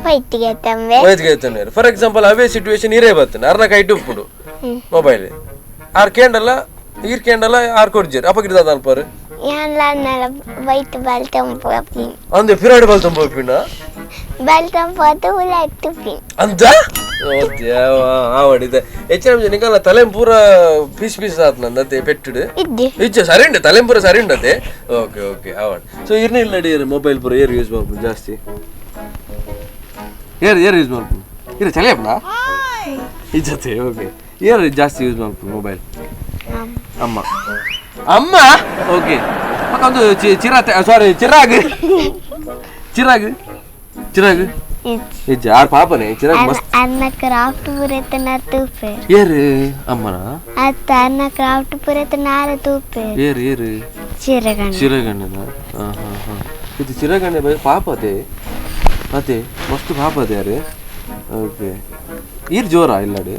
ವೈತಿಗೆ ತಂಬೆ ವೈದ್ಯಗೆ ತಂಬೇರು. ಫಾರ್ ಎಕ್ಸಾಂಪಲ್ ಅವೇ ಸಿಚುವೇಶನ್ ಇರೇ ಬರ್ತೇನೆ ಅರ್ನ ಕೈ ಇಟ್ಟು ಉಪ್ಪುಂಡು ಮೊಬೈಲ್ ಆರ್ ಕೇಂಡಲ್ಲ ಈರ್ ಕೇಂಡಲ್ಲ ಆರ್ ಕೊರ್ಜಿರ್ ಅಪ್ಪ ಗಿಡ ದಾದ ಅನ್ಪಾರು ಯಾನ್ಲ ವೈಟ್ ಬಾಲ್ ತಂಪು ಅಂದೆ ಪಿರಾಡ್ ಬಾಲ್ ತಂಪು ಬಾಲ್ ತಂಪು ಹುಳ ತುಪ್ಪಿ ಅಂತ ಆವಡಿದೆ ಹೆಚ್ಚಿನ ನಿಕಲ್ಲ ತಲೆ ಪೂರ ಪೀಸ್ ಪೀಸ್ ಆತ್ ನಂದತೆ ಪೆಟ್ಟುಡು ಇಚ್ಚೆ ಸರಿ ಉಂಟು ತಲೆ ಪೂರ ಸರಿ ಉಂಟತೆ. ಓಕೆ ಓಕೆ ಆವಡ್. ಸೊ ಇರ್ನ ಇಲ್ಲ ನಡಿ ಮೊಬೈಲ್ ಪೂರ ಏರ್ ಯೂಸ್ ಮಾಡ್ಬೋದು ಜಾಸ್ತಿ ಏರ್ ಏರ್ ಯೂಸ್ ಮಾಡ್ಬೋದು ಇರ ಚಳಿ ಅಪ್ಪನ ಇಜ್ಜತೆ. ಓಕೆ, ಏರ್ ಜಾಸ್ತಿ ಯೂಸ್ ಮಾಡ್ಬೋದು ಮೊಬೈಲ್? ಅಮ್ಮ ಅಮ್ಮ. ಓಕೆ, ಒಂದು ಚಿರಾತೆ ಸಾರಿ ಚಿರಾಗ್ ಚಿರಾಗ್ ಚಿರಾಗ್ ಇಜ್ಜ ಆರ್ ಪಾಪನೆ ಚಿರಾಗ್ ಮಸ್ತ್. ಅನ್ನ ಕ್ರಾಫ್ಟ್ ಪೂರೈತ ನಾ ತೂಪೆ. ಏರು ಅಮ್ಮನ ಅತ್ತ ಅನ್ನ ಕ್ರಾಫ್ಟ್ ಪೂರೈತ ನಾರ ತೂಪೆ. ಏರು ಏರು ಚಿರಗಣ್ಣ. ಚಿರಗಣ್ಣನ. ಹಾ ಹಾ ಹಾ, ಇದು ಚಿರಗಣ್ಣ ಪಾಪ ಅದೇ ಅದೇ ಮಸ್ತ್ ಪಾಪ ಅದೇ ಯಾರು. ಓಕೆ, ಈರ್ ಜೋರ ಇಲ್ಲಡಿ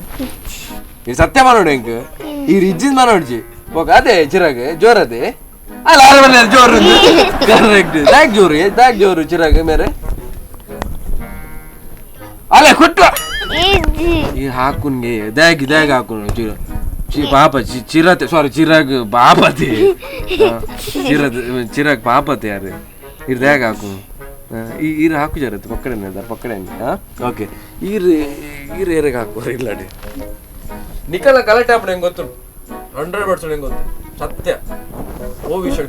ಇದು ಸತ್ಯ ಮಾಡೋಣ ಹೆಂಗ್ ಈರ್ ಇಜ್ಜಿನ ಮಾಡೋಡ್ಜಿ. ಓಕೆ, ಅದೇ ಚಿರಾಗ್ ಜೋರದೇ ಅಲ್ಲ ಅರ ಜೋರು ಕರೆಕ್ಟ್. ದಾಗ್ ಜೋರು ದಾಗ್ ಜೋರು ಚಿರಾಗ್ ಮೇರೆ ಅಲ್ಲ ಕುಟ್ಟ ಈ ಹಾಕುನ್ಗೆ ದಾಗಿ ದಾಗ್ ಹಾಕುನ್ ಚಿರ ಚಿ ಪಾಪ ಚಿರತೆ ಸಾರಿ ಚಿರಾಗ್ ಪಾಪತಿ ಚಿರತ್ ಚಿರಾಗ್ ಪಾಪತಿ ಯಾರು ಇರ್ ದಾಗ್ ಹಾಕು ಈ ಈರು ಹಾಕು ಜರತ್ತು ಪಕ್ಕಡೆ ಪಕ್ಕಡೆ. ಹಾಂ ಓಕೆ, ಈರು ಈರು ಏರಿಗೆ ಹಾಕುವರು ಇಲ್ಲಡಿ ನಿಕಲ ಗಲಾಟೆ ಆಪಣ ಹೆಂಗೆ ಗೊತ್ತು 100% ಹೆಂಗೆ ಗೊತ್ತು ಸತ್ಯ ಓ ವಿಷಯ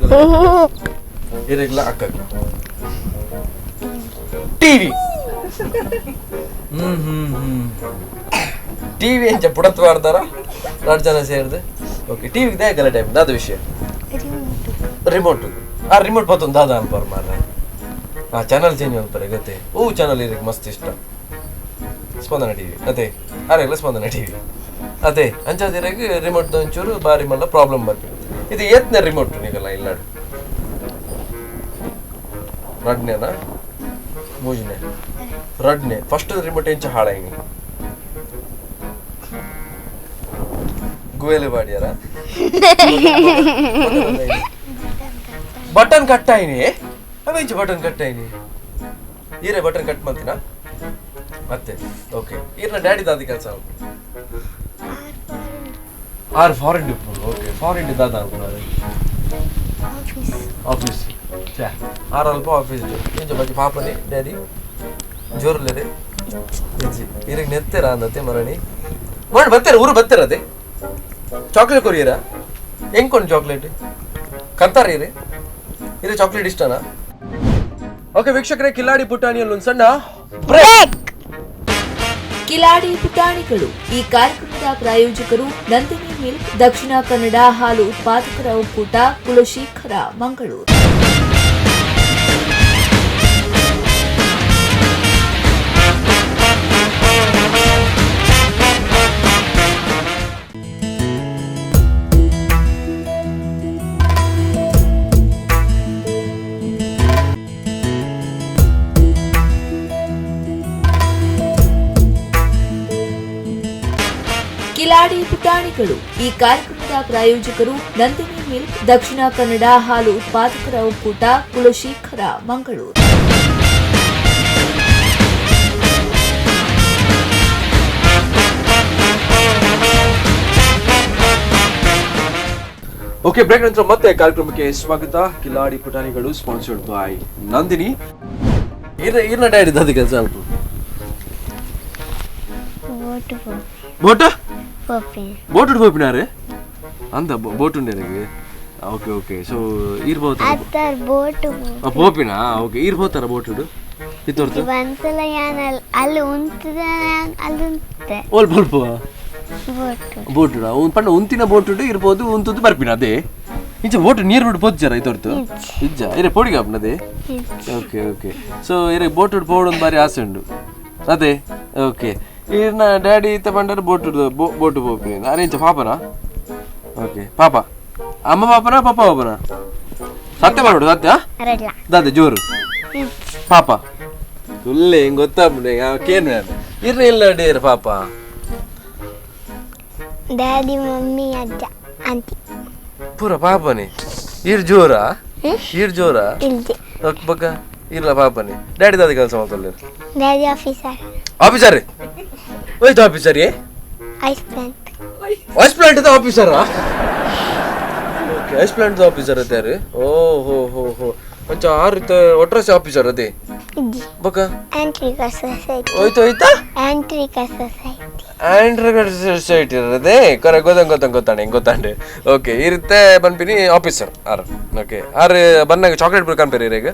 ಏರಿಗ್ಲ ಅಕ್ಕ ಟಿವಿ ಹ್ಮ್ ಹ್ಮ್ ಹ್ಮ್ ಟಿವಿ ಎಂಚ ಪುಡತ್ ಮಾಡ್ತಾರ ಎರಡು ಜನ ಸೇರಿದು. ಓಕೆ, ಟಿವಿಗೆ ದೇ ಗಲಾಟೆ ದಾದ ವಿಷಯ ರಿಮೋಟ್ ಆ ರಿಮೋಟ್ ಬತ್ತೊಂದು ದಾದ ಅನ್ಪಾರ್ ಮಾರ್ರೆ. ಆ ಚಾನಲ್ ಚೇಂಜ್ ಅನ್ಪಾರೆ ಗೊತ್ತೇ ಓ ಚಾನಲ್ ಇರಕ್ಕೆ ಮಸ್ತ್ ಇಷ್ಟ ಸ್ಪಂದನ ಟಿವಿ ಅದೇ ಆರೆಲ್ಲ ಸ್ಪಂದನ ಟಿವಿ ಅದೇ ಅಂಚಾದಿರಾಗ ರಿಮೋಟ್ ಒಂಚೂರು ಬಾರಿ ಮಲ್ಲ ಪ್ರಾಬ್ಲಮ್ ಬರ್ಬೇಕು. ಇದು ಏತ್ನ ರಿಮೋಟ್ ನೀಗಲ್ಲ ಇಲ್ಲಾಡು ರಡ್ನೇನಾ ಮೂಜನೆ ರಡ್ನೆ ಫಸ್ಟ್ ರಿಮೋಟ್ ಎಂಚ ಹಾಳಾಯಿನಿ ಗುವೆಲೆ ಬಾಡಿಯಾರ ಬಟನ್ ಕಟ್ ಆಯ್ನಿ ಅವೆಂಚ ಬಟನ್ ಕಟ್ ಆಯ್ನಿ ಈರೇ ಬಟನ್ ಕಟ್ ಮಾಡ್ತೀನಾ ಮತ್ತೆ. ಓಕೆ, ಈರ್ನ ಡ್ಯಾಡಿ ದಾದಿ ಕೆಲಸ R foreign okay foreign ದಾದ ಅನ್ಕೊಳ್ಳೋದು ಆಫೀಸ್ ಛೇ ಆರ್ ಅಲ್ಪ ಆಫೀಸ್ ಎಂಚ ಬಾಕಿ ಪಾಪನೆ ಡ್ಯಾಡಿ ಜೋರ್ಲೇರೆ ಇಜ್ಜಿ ಇರಗೆ ನೆತ್ತೆರ ಅಂದತೆ ಮರಣಿ ಮಾಡಿ ಬರ್ತಾರೆ ಊರು ಬರ್ತಾರ ಅದೇ ಚಾಕ್ಲೇಟ್ ಕೊರಿಯರಾ ಹೆಂಗ್ ಚಾಕ್ಲೇಟ್ ಕಂತಾರ ಇರಿ ಇರೇ ಚಾಕ್ಲೇಟ್ ಇಷ್ಟನಾ? ಓಕೆ ವೀಕ್ಷಕರೇ, ಕಿಲಾಡಿ ಪುಟಾಣಿಯಲ್ಲಿ ಒಂದು ಸಣ್ಣ ಬ್ರೇಕ್. ಕಿಲಾಡಿ ಪುಟಾಣಿಗಳು ಈ ಕಾರ್ಯಕ್ರಮದ ಪ್ರಾಯೋಜಕರು ನಂದಿನಿ ಮಿಲ್ಕ್, ದಕ್ಷಿಣ ಕನ್ನಡ ಹಾಲು ಉತ್ಪಾದಕರ ಒಕ್ಕೂಟ, ಕುಲಶೇಖರ, ಮಂಗಳೂರು. Kiladi ಪುಟಾಣಿಗಳು ಈ ಕಾರ್ಯಕ್ರಮದ ಪ್ರಾಯೋಜಕರು ನಂದಿನಿ ಮಿಲ್ಕ್, ದಕ್ಷಿಣ ಕನ್ನಡ ಹಾಲು ಉತ್ಪಾದಕರ ಒಕ್ಕೂಟ, ಕುಲಶೇಖರ, ಮಂಗಳೂರು. Okay, break ನಂತರ ಮತ್ತೆ ಕಾರ್ಯಕ್ರಮಕ್ಕೆ ಸ್ವಾಗತ. ಕಿಲಾಡಿ ಪುಟಾಣಿಗಳು ಸ್ಪಾನ್ಸರ್ಡ್ ಬೈ ನಂದಿನಿ. ಇರ್ನ ಡ್ಯಾಡಿ ದಾದ ಕೆಲಸ ಅಲ್ಪ? Boat. Boat. ಪೋಪಿನ. Boat ಪೋಪಿನಾರು ಅಂದ ಬೋಟ್ ಉಂಡೆ ನನಗೆ. Okay okay, so ಈರ್ ಬೋತಾರ? ಅತ್ತರ್ ಬೋಟ್. ಪೋಪಿನಾ? ಓಕೆ, ಈರ್ ಬೋತಾರ ಬೋಟ್ ಇತ್ತೋರ್ತು? ಒಂದ್ಸಲ ಯಾನ್ ಅಲ್ಲಿ ಅಲ್ಲಿ ಉಂತದ, ಅಲ್ಲಿ ಉಂತೆ. ಓಲ್ ಬಲ್ಪ? ಬೋಟ್. ಬೋಟ್ ಪಂಡ ಉಂತಿನ ಬೋಟ್ ಇರ್ಬೋದು, ಉಂತದ್ದು ಬರ್ಪಿನ ಅದೇ. ಇಂಚ ಬೋಟ್ ನೀರು ಬಿಟ್ಟು ಪೋಜ್ಜಾರ ಇತ್ತೋರ್ತು? ಇಜ್ಜ ಇರೆ ಪೋಡಿಗೆ ಅದೇ. Okay okay, so ಇರೆ ಬೋಟ್ ಪೋಡು ಒಂದು ಬಾರಿ ಆಸೆ ಉಂಡು ಅದೇ. ಓಕೆ, ಇರ್ನ ಡ್ಯಾಡಿ ಇತ್ತ ಪಂಡರ್ ಬೋಟ್ ಬೋಟ್ ಪೋಪಿನ ಅರೆ ಇಂಚ ಪಾಪನಾ? ಓಕೆ, ಪಾಪ ಅಮ್ಮ ಪಾಪನಾ ಪಪ್ಪ ಪಾಪನಾ? ಸತ್ಯ ಮಾಡೋಡು ಸತ್ಯ. ರಡ್ಲ. ದಾದ ಜೋರು ಪಾಪ ತುಲ್ಲೆ ಹಿಂಗೆ ಗೊತ್ತಾಗ್ಬಿಡೆ ಕೇನು ಇರ್ನ ಇಲ್ಲ ಡೇರ್ ಪಾಪ. ಡ್ಯಾಡಿ, ಮಮ್ಮಿ, ಅಜ್ಜ, ಆಂಟಿ. ಪೂರ ಪಾಪನೆ. ಇರ್ ಜೋರಾ? ಇರ್ ಜೋರಾ? ಇಲ್ದಿ. ಓಕೆ, ಬಕ್ಕ ಇರ್ಲ ಪಾಪನೆ. ಡ್ಯಾಡಿ ದಾದ ಕೆಲಸ ಮಾಡ್ತಾರೆ? Daddy officer. Officer? ಹೋಯ್ತು officer? A ice plant. Ice plant ಆಫೀಸರಾ? Okay, ice plant officer ಅದೇ. ಓ ಹೋ ಹೋ ಹೋ, ಒಂಚ ಆರು ಒಟ್ರಾಸಿ ಆಫೀಸರ್ ಅದೇ. ಇಜ್ಜಿ. ಬಕ್ಕ? ಆಂಟ್ರಿಕಾ ಸೊಸೈಟಿ. ಹೋಯ್ತು ಹೋಯ್ತಾ? ಆಂಟ್ರಿಕಾ ಸೊಸೈಟಿ. ಆಂಡ್ರಾಯ್ಡ್ ಸೊಸೈಟಿ ಇರೋದೇ ಕೊರೆ. ಗೊತ್ತಂಗ್ ಗೊತ್ತಂಗ್ ಗೊತ್ತಾಂಡೆ ಹಿಂಗೆ ಗೊತ್ತಾಂಡೆ. ಓಕೆ, ಈ ರೀತೆ ಬನ್ಪಿನಿ officer R. Okay, R ಬನ್ನಾಗ chocolate ಬುಕ್ ಕಾಣ್ಪೇರಿ ಈಗ?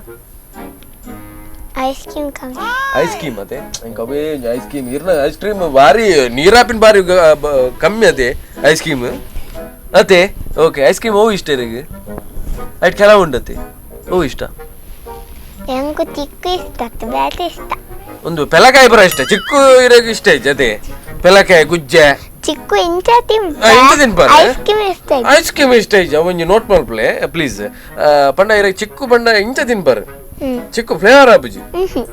Ice cream ಕಮ್ಮಿ. ಐಸ್ ಕ್ರೀಮ್ ಅದೇ ಹಿಂಗೆ ಅವೇ ಐಸ್ ಕ್ರೀಮ್ ಇರ್ನ. ಐಸ್ ಕ್ರೀಮ್ ಭಾರಿ ನೀರಾಪಿನ ಭಾರಿ ಕಮ್ಮಿ ಅದೇ ಐಸ್ ಕ್ರೀಮ್ ಅದೇ. Okay, ice cream ಅವು ಇಷ್ಟ ಇರಿಗೆ? ಐಟ್ ಕೆಲವು ಉಂಡತೆ ಅವು ಇಷ್ಟ. ಎಂಕು ಚಿಕ್ಕ ಇಷ್ಟ ಆತು, ಬ್ಯಾಟ್ ಇಷ್ಟ. ಒಂದು ಪೆಲಕಾಯಿ ಬರ ಇಷ್ಟ. ಚಿಕ್ಕ ಇರೋಕೆ ಇಷ್ಟ ಐತೆ ಅದೇ, ಪೆಲಕಾಯಿ ಗುಜ್ಜೆ. ಚಿಕ್ಕು ಇಂಚ ತಿನ್ಪ. ಇಂಚ ತಿನ್ಪಾರೆ? ಐಸ್ ಕ್ರೀಮ್ ಇಷ್ಟ ಐತೆ. ಐಸ್ ಕ್ರೀಮ್ ಇಷ್ಟ ಐತೆ. ಒಂಜಿ ನೋಟ್ ಮಲ್ಪಲೆ ಪ್ಲೀಸ್. ಪಂಡ ಇರ ಚಿಕ್ಕು ಬಣ್ಣ ಇಂಚ ತಿನ್ಪಾರು. ಚಿಕ್ಕು ಫ್ಲೇವರ್ ಆಪುಜಿ.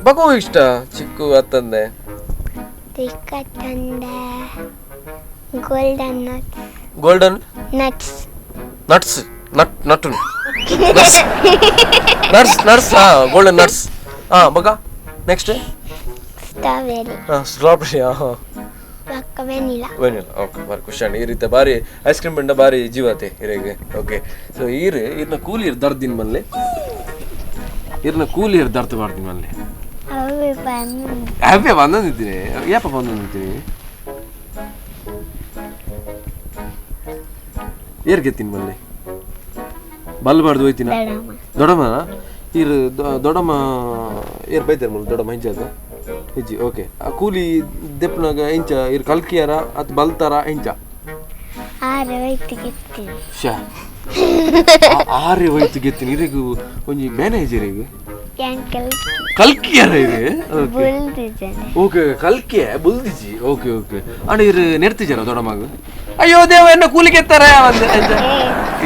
ಬಗೋ ಇಷ್ಟ ಚಿಕ್ಕು ಅತ್ತಂದೆ? ಚಿಕ್ಕ ತಂದೆ golden nuts. Golden nuts. Nuts, nut nut nuts nuts nuts, ಹಾ ಗೋಲ್ಡನ್ ನಟ್ಸ್. ಹಾ, ಬಗ ನೆಕ್ಸ್ಟ್? ಸ್ಟ್ರಾಬೆರಿ. ಹಾ, ಸ್ಟ್ರಾಬೆರಿ, ಹಾ. ಪಕ್ಕ vanilla. Vanilla, okay, ಬಾರಿ ಖುಷಿ. ಈ ರೀತಿ ಬಾರಿ ಐಸ್ ಕ್ರೀಮ್ ಬಂಡ ಬಾರಿ ಜೀವತೆ ಇರೆಗೆ. ಓಕೆ, ಸೊ ಈರ್ ಇರ್ನ ಕೂಲಿ ಇರ್ ದರ್ದಿನ ಮಲ್ಲೆ, ಇರ್ನ ಕೂಲಿ ಇರ್ ದರ್ದು ಮಾಡ್ತೀನಿ ಮಲ್ಲೆ. ಅವೇ ಬಂದು. ಅವೇ ಬಂದಿದ್ದೀನಿ. ಯಾಪ ಬಂದಿದ್ದೀನಿ? ಏರ್ಗೆತ್ತೀನಿ ಮಲ್ಲೆ ಬಲ್ಬಾರ್ದು ಹೋಯ್ತೀನ. ದೊಡ್ಡಮ್ಮ. ದೊಡ್ಡಮ್ಮ ಈರ್ ದೊಡ್ಡಮ್ಮ ಏರ್ ಬೈತಾರೆ ಮಲ್ಲ ದೊಡ್ಡಮ್ಮ ಹೆಜ್ಜೆ ಹೆಜ್ಜಿ. ಓಕೆ, ಆ ಕೂಲಿ ದೆಪ್ಪನಾಗ ಎಂಚ ಇರ್ ಕಲ್ಕಿಯಾರ ಅತ್ ಬಲ್ತಾರ ಎಂಚ? ಆರೆ ಹೋಯ್ತು ಗೆತ್ತೀನಿ. ಶ್ಯಾ, ಆರೆ ಹೋಯ್ತು ಗೆತ್ತೀನಿ. ಇರೆಗು ಒಂಜಿ ಮ್ಯಾನೇಜರ್ ಈಗ. ಎಂಕಲ್ ಕಲ್ಕಿಯಾರ ಇರು? ಓಕೆ. ಬುಲ್ದಿದ್ದೇನೆ. ಓಕೆ, ಕಲ್ಕಿಯ ಬುಲ್ದಿಜಿ. ಓಕೆ ಓಕೆ, ಅಣ್ಣ ಇರು ನೆರ್ತಿಜಾರ ದೊಡ್ಡಮ್ಮಗ? ಅಯ್ಯೋ ದೇವ, ಎನ್ನ ಕೂಲಿ ಕೆತ್ತಾರೆ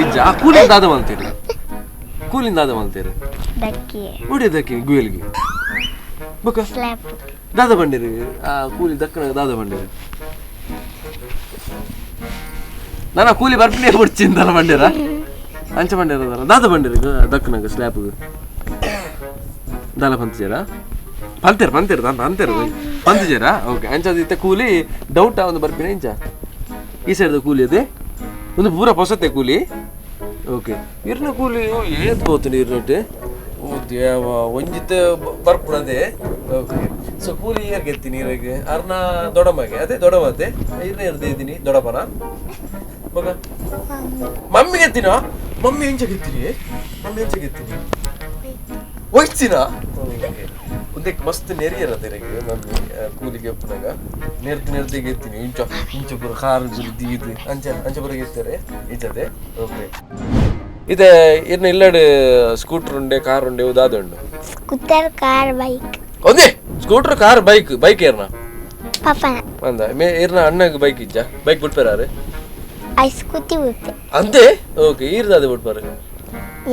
ಇಜ್ಜ? ಆ ಕೂಲಿಂದ ದಾದ ಮಾಡ್ತೀರಿ, ಕೂಲಿಂದ ದಾದ ಮಾಡ್ತೀರಿ? ದಕ್ಕಿ. ಹೊಡಿಯೋದಕ್ಕೆ ಗುಯಲ್ಗೆ ಬೊಕ? ಸ್ಲ್ಯಾಪ್. ದಾದ ಬಂಡಿರಿ ಆ ಕೂಲಿ ದಕ್ಕನ ದಾದ ಬಂಡಿರಿ? ನನ್ನ ಕೂಲಿ ಬರ್ಪಿನೇ ಬಿಡ್ಚಿಂದಲ್ಲ ಬಂಡಿರ ಅಂಚ ಬಂಡಿರ ದಾದ ಬಂಡಿರಿ ದಕ್ಕನಾಗ ಸ್ಲ್ಯಾಪ್ ದಾಲ ಪಂತಿಜಾರ? ಪಂತೇರು ಪಂತೇರು ದಾನ ಪಂತೇರು ಪಂತಿಜಾರ. ಓಕೆ, ಅಂಚದಿತ್ತ ಕೂಲಿ ಡೌಟ್ ಒಂದು ಬರ್ಪಿನ ಇಂಚ ಈ ಸೈಡ್ದ ಕೂಲಿ ಅದೇ ಒಂದು ಪೂರ ಪೊಸತೆ ಕೂಲಿ. ಓಕೆ, ಇರ್ನ ಕೂಲಿ ಏತ್ ಹೋಗ್ತೀನಿ ಇರ್ನೊಟ್ಟೆ. ಓ ದೇವ, ಒಂಜಿತ ಬರ್ಪುಣದೆ. ಓಕೆ, ಸೊ ಕೂಲಿ ಏರ್ಗೆ ಎತ್ತೀನಿ ಇರಗೆ? ಅರ್ನ ದೊಡ್ಡಮ್ಮಗೆ ಅದೇ, ದೊಡ್ಡಮ್ಮ ಅದೇ ಇರ್ನ ಇರ್ದೆ ಇದ್ದೀನಿ ದೊಡ್ಡಪ್ಪನ ಮಗ. ಮಮ್ಮಿಗೆ ಎತ್ತಿನ? ಮಮ್ಮಿ ಎಂಚಗೆ ಎತ್ತೀನಿ? ಮಮ್ಮಿ ಎಂಚಗೆ ಎತ್ತೀನಿ? ಒಯ್ತಿನ? ಒಂದಕ್ಕೆ ಮಸ್ತ್ ನೆರಿಯರ ತೆರೆಗೆ ಮಮ್ಮಿ ಕೂಲಿಗೆ ಒಪ್ಪನಾಗ ನೆರ್ದು ನೆರ್ದಿಗೆ ಎತ್ತೀನಿ. ಇಂಚ ಇಂಚ ಪೂರ ಖಾರ ದೀದು ಅಂಚ ಅಂಚ ಪೂರ ಎತ್ತಾರೆ ಇಜ್ಜದೆ. ಓಕೆ, ಇದೆ ಇರ್ನ ಇಲ್ಲಡೆ ಸ್ಕೂಟರ್ ಉಂಡೆ, ಕಾರ್ ಉಂಡೆ, ದಾದ ಉಂಡು? Scooter, car, bike. ಒಂದೇ scooter, car, bike. Bike ಏರ್ನ? ಪಪ್ಪನ. ಅಂದ ಮೇ ಇರ್ನ ಅಣ್ಣಗೆ ಬೈಕ್ ಇಜ್ಜ? ಬೈಕ್ ಬಿಟ್ಪಾರ? I scooty ಬಿಟ್ಟೆ. ಅಂತೆ. ಓಕೆ, ಈರ್ದಾದೆ ಬಿಟ್ಪಾರ?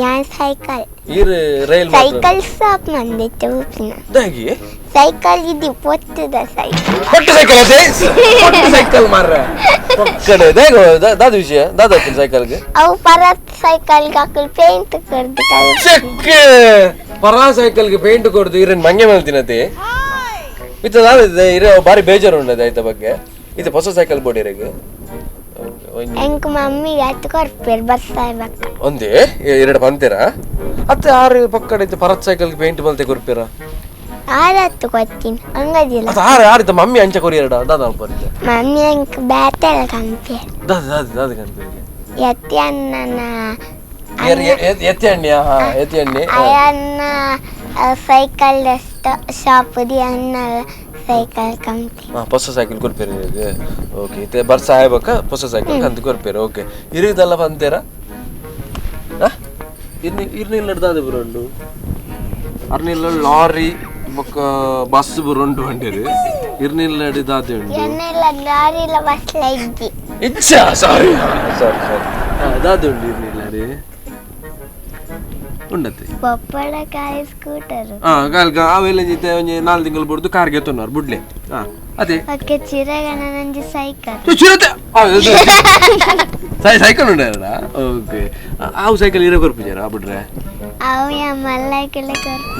ಯಾನ್ ಸೈಕಲ್ ಈರ್ rail cycle stop ಮಂದಿತ್ತೆ ಉಪ್ಪಿನ ದಾಗಿ ಸೈಕಲ್ ಇದ್ದಿ ಪೊತ್ತದ ಸೈಕಲ್ ಪೊಟ್ಟು ಸೈಕಲ್ ಅದೇ ಪೊಟ್ಟು ಸೈಕಲ್ ಮಾರ್ರೆ ಪಕ್ಕಡೆ ದೇಗ ದಾದ ವಿಷಯ ದಾದ ಸೈಕಲ್ಗೆ ಅವು ಪರತ್ ಸೈಕಲ್ ಅಕುಲು ಪೇಂಟ್ ಕೊರ್ದು ಚೆಕ್ ಪರಾ ಸೈಕಲ್ಗೆ ಪೇಂಟ್ ಕೊಡ್ದು ಇರನ್ ಮಂಗೆ ಮೇಲೆ ತಿನ್ನತಿ ಇತ್ತ ದಾದ ಇರ ಬಾರಿ ಬೇಜಾರು ಉಂಡದೆ ಆಯ್ತ ಬಗ್ಗೆ ಇದು ಹೊಸ ಸೈಕಲ್ ಬೋಡಿ ಇರಗೆ ಎಂಕ್ ಮಮ್ಮಿಗೆ ಅತ್ತು ಕೊರ್ಪೇರು ಬರ್ಸಾಯ್ ಬಕ್ಕ ಒಂದೇ ಎರಡು ಬಂತೀರಾ ಅತ್ತೆ ಆರು ಪಕ್ಕಡೆ ಇತ್ತು ಪರತ್ ಸೈಕಲ್ಗೆ ಪೇಂಟ್ ಮಲ್ತೆ ಕೊರ್ಪೇರ ಆರತ್ತು ಕೊತ್ತೀನಿ ಹಂಗದಿಲ್ಲ ಅದು ಆರು ಆರಿತ್ತ ಮಮ್ಮಿ ಅಂಚ ಕೊರಿ ಎರಡ ದಾದ ಅನ್ಪರಿದ್ದೆ ಮಮ್ಮಿ ಎಂಕ್ ಬ್ಯಾಟೆಲ್ಲ ಕಂಪೇರ್ ದಾದ ದಾದ ದಾದ ಕಂಪೇರಿಗೆ ಎತ್ತಿ ಅಣ್ಣನ ಎತ್ತಿ ಅಣ್ಣಿಯಾ ಹಾ ಎತ್ತಿ ಅಣ್ಣಿ ಅಯ್ಯನ್ನ cycle shop the ಅಣ್ಣ ಸೈಕಲ್ ಕಂಪಿ ಹಾಂ ಹೊಸ ಸೈಕಲ್ ಕೊರ್ಪೇರಿ ಓಕೆ ಇತ್ತೆ ಬರ್ಸ ಆಯ್ಬಕ್ಕ ಹೊಸ ಸೈಕಲ್ ಕಂತು ಕೊರ್ಪೇರು ಓಕೆ ಇರುದಲ್ಲ ಬಂತೇರಾ ಇರ್ನಿ ಇರ್ನಿಲ್ಲ ದಾದ ಬರೋಂಡು ಅರ್ನಿಲ್ಲ ಲಾರಿ ಬೊಕ್ಕ ಬಸ್ ಬರೋಂಡು ಬಂಡೇರು ಇರ್ನಿಲ್ಲ ದಾದೆ ಉಂಡು ಎನ್ನೆಲ್ಲ ಲಾರಿಲ ಬಸ್ ಇದ್ದಿ ಇಚ್ಚಾ ಸಾರಿ ಸಾರಿ ಸಾರಿ ದಾದೆ ಉಂಡು ಇರ್ನಿಲ್ಲ ರೀ ಉಂಡತ್ತೆ ಪೊಪ್ಪಳಕಾಯಿ ಸ್ಕೂಟರ್ ಹಾಂ ಕಾಲ್ಕ ಅವೆಲ್ಲ ಜೊತೆ ಒಂಜಿ 4 ತಿಂಗಳು ಬುಡ್ದು ಕಾರ್ಗೆ ಎತ್ತೊನ್ನಾರು ಬುಡ್ಲೆ ಹಾಂ ಅದೇ ಓಕೆ ಚಿರಗಣ ನಂಜಿ ಸೈಕಲ್ ಚಿರತೆ ಸೈಕಲ್ ಉಂಡ ಓಕೆ ಆವು ಸೈಕಲ್ ಇರೋ ಕೊರ್ಪಿಜಾರ ಬಿಡ್ರೆ ಅವು ಯಾ ಮಲ್ಲ ಕೆಳ